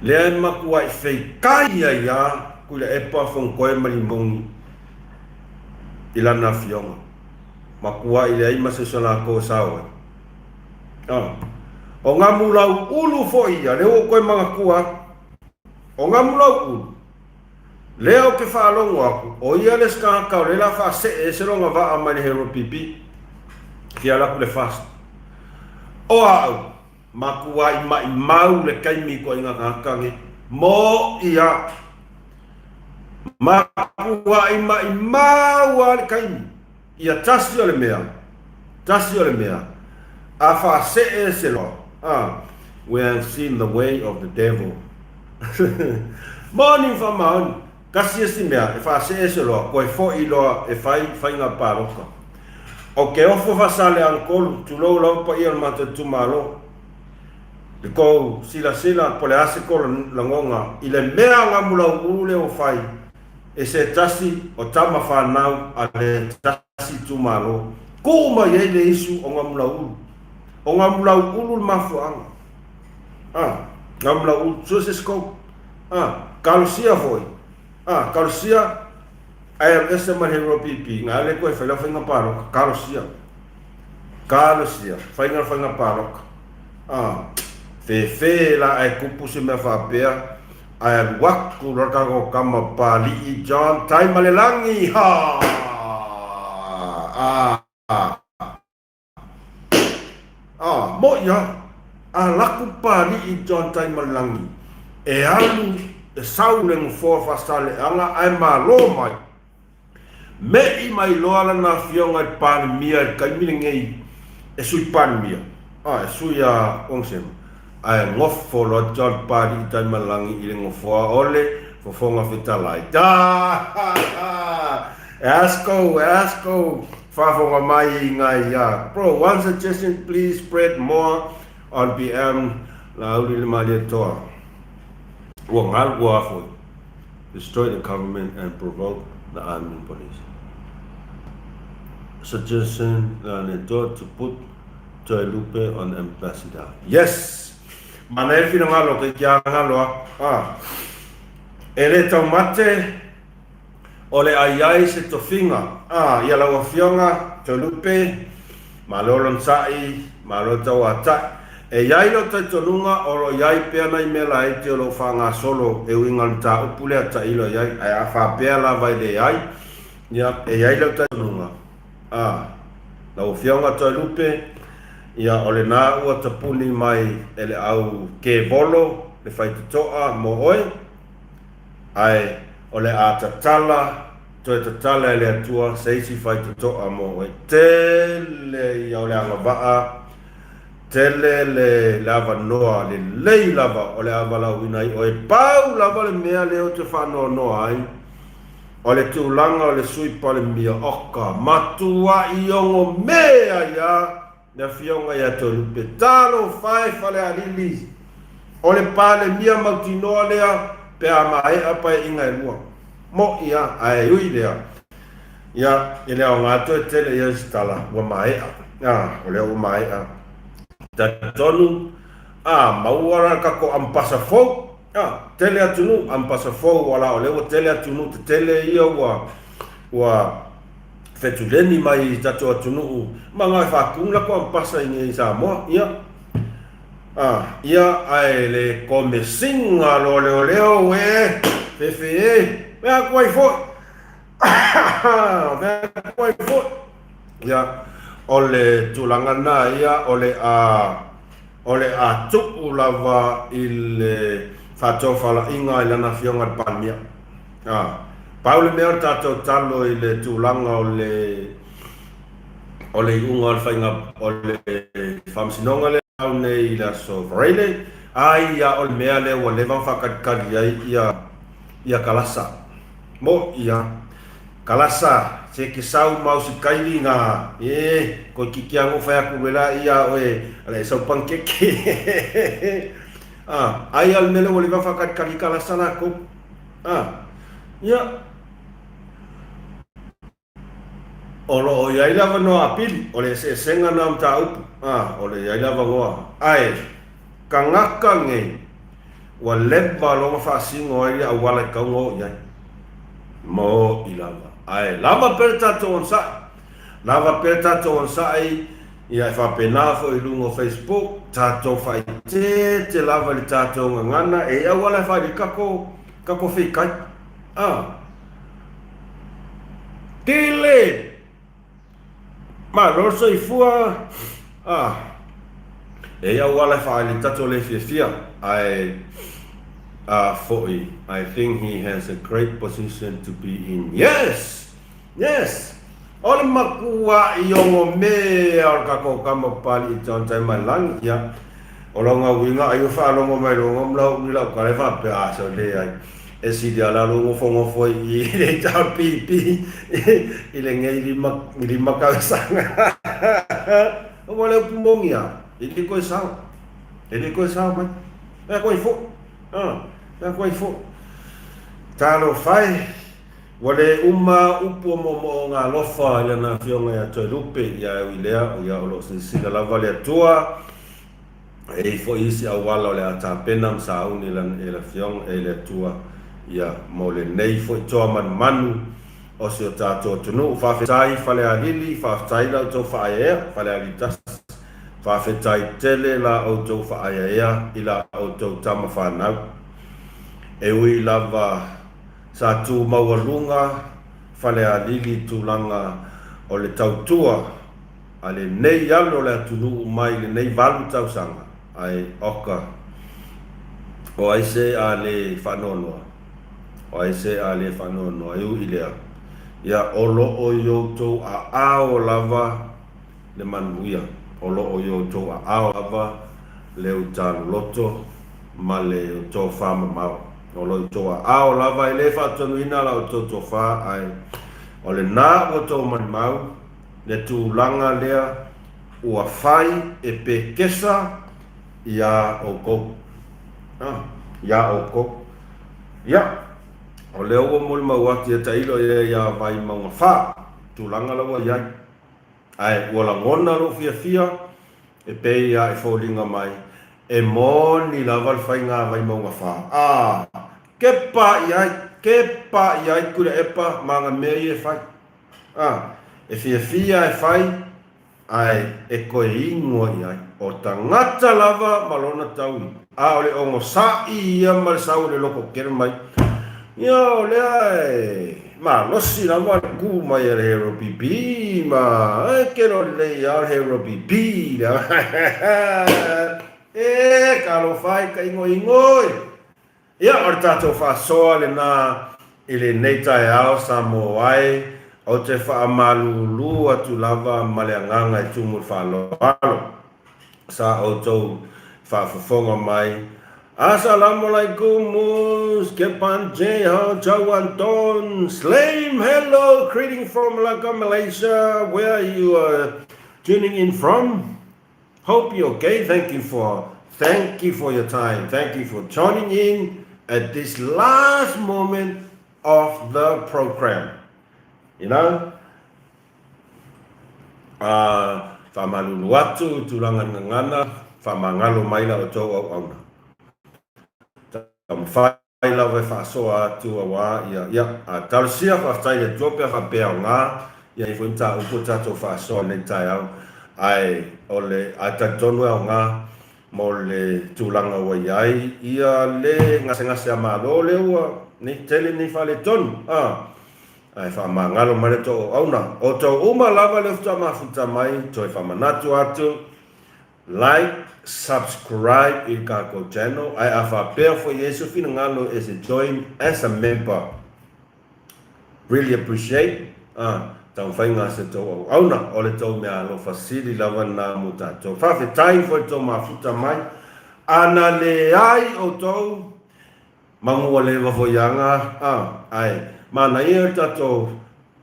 lea e matuai feitai ai a Tuilaepa Fonotoe ma Limoni i lana afioga. Matuai leai ma se uso latou e sao ai. Ah. O Gamulauulu foi ia, lea ua ou toe manatua atu. O Gamulauulu, Lea ou te faalogo atu, o ia le isi tagata o lea la faasee ese lona vaa mai le Herald PP. Fia alu atu le fast. O au, matuai maimau le taimi i ituaiga tagata nei. Mo ia. Matuai maimau lava le taimi. Ia tasi o le mea, tasi o le mea, a faasee ese loa, a, we have seen the way of the devil. Moni ma faamaoni, tasi esi mea, e faasee ese loa, koe foʻi loa e fai faiga palota. O ke ofo Faasaleleaga-tolu, tulou lava paia o le matou itumalo, i kou silasila po o le a se kou lagona i le mea gamulauulu lea ua fai, e se tasi o tama fanau a le tasi itumalo. Tuu mai ai le isu o Gamulauulu. O Gamulauulu le mafuaaga. A, Gamulauulu, sue se scope. A, kalosia foi. A, kalosia ae alu ese ma le Hero PP, nga le koe fai lau faiga palota. Kalosia. Kalosia, faiga faiga palota. A, fefe la ae tupu se mea faapea. Ae alu atu loa le tatou tama Papalii John Taimalelagi ha! Ah! Ah, moʻi lava. Alu atu Papalii John Taimalelagi e alu e sau le nofoa Faasaleleaga ae malo mai. Meʻi mai loa lana afioga i le Palemia i le taimi lenei e Sui Palemia, a, e Sui a Konesema, ae nofo loa John Papalii Taimalelagi i le nofoa o le Fofoga Fetalai. Ha! Ask-o, ask-o, faafofoga mai i ngai ia. Bro, one suggestion, please spread more on PM Laauli le Malietoa. Ua galu ua foi. Destroy the government and provoke the army and police. Suggestion Leto to put Toelupe on ambassador. Yes! Manaia le finagalo ke kia galo a. Ah. E le taumate O le ai ai se tofiga, ā, ia lau Afioga, Toelupe, malo lon saʻi, malo tauataʻi. E i ai lou talitonuga o lo o i ai pea nai mea laiti o lo o faagasolo e uiga i le mataupu lea tailo i ai, ae a faapea lava e leai, ia, e i ai lou talitonuga, ā, lau Afioga Toelupe, ia, o lena ua tapuni mai e le au kevolo le faitotoa mo oe, Ae o le a tatala, toe tatala e le Atua se isi faitotoa mo oe. Tele ia o le agavaa, tele le, le avanoa lelei lava o le a valaauina ai oe. Pau lava le mea lea ou te faanoanoa ai, O le tulaga o le Sui Palemia, oka, matuai ogo me ai a le Afioga ia Toelupe. Talofa e Falealili, o le Palemia mautinoa lea pe a maea paeaiga e lua. Mo'i a, ae ui lea, ia, e le aoga toe tele i ai se tala, ua maea. A, o lea ua maea. Talitonu, a, maua la le tatou ampasa fou. A, tele atunuu, ampasa fou, ala o lea ua tele atunuu tetele ia ua, ua fetuleni mai i tatou atunuu, ma na e faatu latou ampasa i nei i Samoa. Ia, a, ia, ae le komesina loa leoleo e, fefe e, mea atu ai foi. Mea atu ai foi. Ia, o le tulaga lena ia, o le a, o le a tuu lava i le faatofalaiga i lana afioga i le Palemia. A, pau le mea o le tatou talo i le tulaga o le, o le iuga o le faiga, o le faamasinoga lea au nei i le aso Faraile, ai ia o le mea lea ua leva ona faatalitali ai ia, ia Kalasa. Mo ia. Kalasa, se ke sau mau si kaili nga, e, koi kiki ango fai aku wela ia oe, ala e sau pankeke. Ah, ai al mele ua leva whakatikali kalasa la ko. Ah, ia. O lo o iai le avanoa apili, o le eseesega na o mataupu, ah, o le iai le avanoa. Ae, kangaka nei, Ua leva lona faasino ai le auala e tau o i ai. Mo'i lava. Ae lava pea le tatou onosai. Lava pea le tatou onosai, ia e faapena foi i luga o Facebook, tatou faaeteete lava i le tatou gagana, e i ai auala e faaali ai tatou, tatou feikai. A. Tele! Malo le soifua a e i auala e faaali tatou le fiafia ae a foi I think he has a great position to be in yes yes o le makuaʻi ogo mea o le tatou tama papaliʻi John Taimailangi ia o lona uiga ai ua faalogo mai loa ma lau ni lau tala e faapea a se leai E sili ala lou nofonofo i i le HRPP i lenei 5 tausaga. Ua le upu moni a, e le toe sao. E le toe sao mai. Mea koe foi. Ah, mea koe foi. Talofa e, ua le uma upu o moomooga alofa i lana afioga ia Toelupe, ia e ui lea, ia o lo o silasila lava le Atua. E i ai foi isi auala o le a tapena ma sauni e le Afioga, e le Atua, ia, mo lenei foi toa manumanu o si o tatou atunuu. Faafetai Falealili, faafetai la outou faaeaea, Falealili 1, faafetai tele la outou faaeaea i la outou tama fanau. E ui lava sa tu maualuga Falealili i tulaga o le tautua, A lenei alo o le atunuu mai lenei valu tausaga, ae oka, o ai se a le faanoanoa? O ai se a le faanoanoa? E ui lea, ia o lo o i outou aao lava le manuia, o lo o i outou aao lava le uta loloto ma le tofa mamao. O lo o i outou aao lava, e le faatonuina la outou tofa, ae o lena ua outou malimau, le tulaga lea ua fai e pekesa iā oukou. A, iā oukou. Ia, o lea ua molimau atu ia tailo ia iā Vaimauga 4, tulaga la ua i ai. Ae ua lagona lou fiafia e pei a e foliga mai e moni lava le faiga a Vaimauga 4. A, kepa i ai, kepa i ai Tuilaepa ma ana mea ia e fai. A, e fiafia e fai, ae e toe ingoa i ai. O tagata lava ma lona taui, a o le ogosaʻi ia ma le sau o le loko tele mai. Ia, o lea e malosi lava le ku mai a le Hero PP ma e kelo lelei a o le Hero PP lea. E, talofa e ka ingoingo e. Ia, o le tatou faasoa lena i lenei taeao Samoa e, ou te faamalulu atu lava ma le agaga e tumu i le faaaloalo. Sa outou faafofoga mai. Assalamualaikum Mus Kepan J Ho Joe Anton Slim. Hello, greeting from Malacca, Malaysia. Where you are tuning in from? Hope you're okay. Thank you for your time. Thank you for joining in at this last moment of the program. Faamalulu atu i tulaga i le gagana, faamagalo mai la outou auauna. Taumafai lava e faasoa atu auā ia, ia, a talosia faafetai i le Atua pe a faapea aoga ia nei foi mataupu o tatou faasoa i lenei taeao, ae o le, ae talitonu e aoga mo le tulaga ua i ai ia le gasegase a Malo lea ua nei tele nei faaletonu, a. Ae faamagalo mai le tou auauna. O tou uma lava lea faatoa mafuta mai, toe faamanatu atu, like, subscribe i le tatou channel, ae a faapea foi e i ai se finagalo e se join as a member, really appreciate a taumafaiga a se tou auauna. O le tou meaalofa sili lava lena mo tatou. Faafetai foi le tou mafuta mai. Ana leai outou, Manu ua leva foi aga a, ae manaia le tatou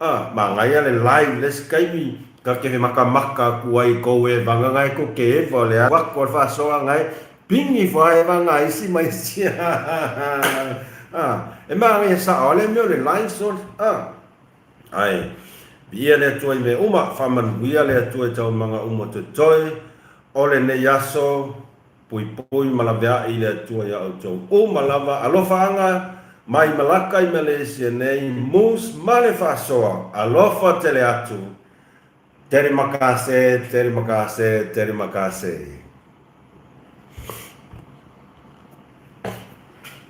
a, manaia le live le isi taimi ta te makamaka atu ai i tou evaga na e tou te eva o le alu atu o le faasoa na e pigi ifo a eva na isi ma isi a, e manaia sao a le mea o le live sole a, ae viia le Atua i mea uma, faamanuia le Atua i taualumaga uma o toetoe o lenei aso. Puipui ma laveai le Atua ia outou uma lava. Alofaaga mai Malaka i Malaysia nei, Moose ma le faasoa. Alofa tele atu. Terima kasih, terima kasih, terima kasih.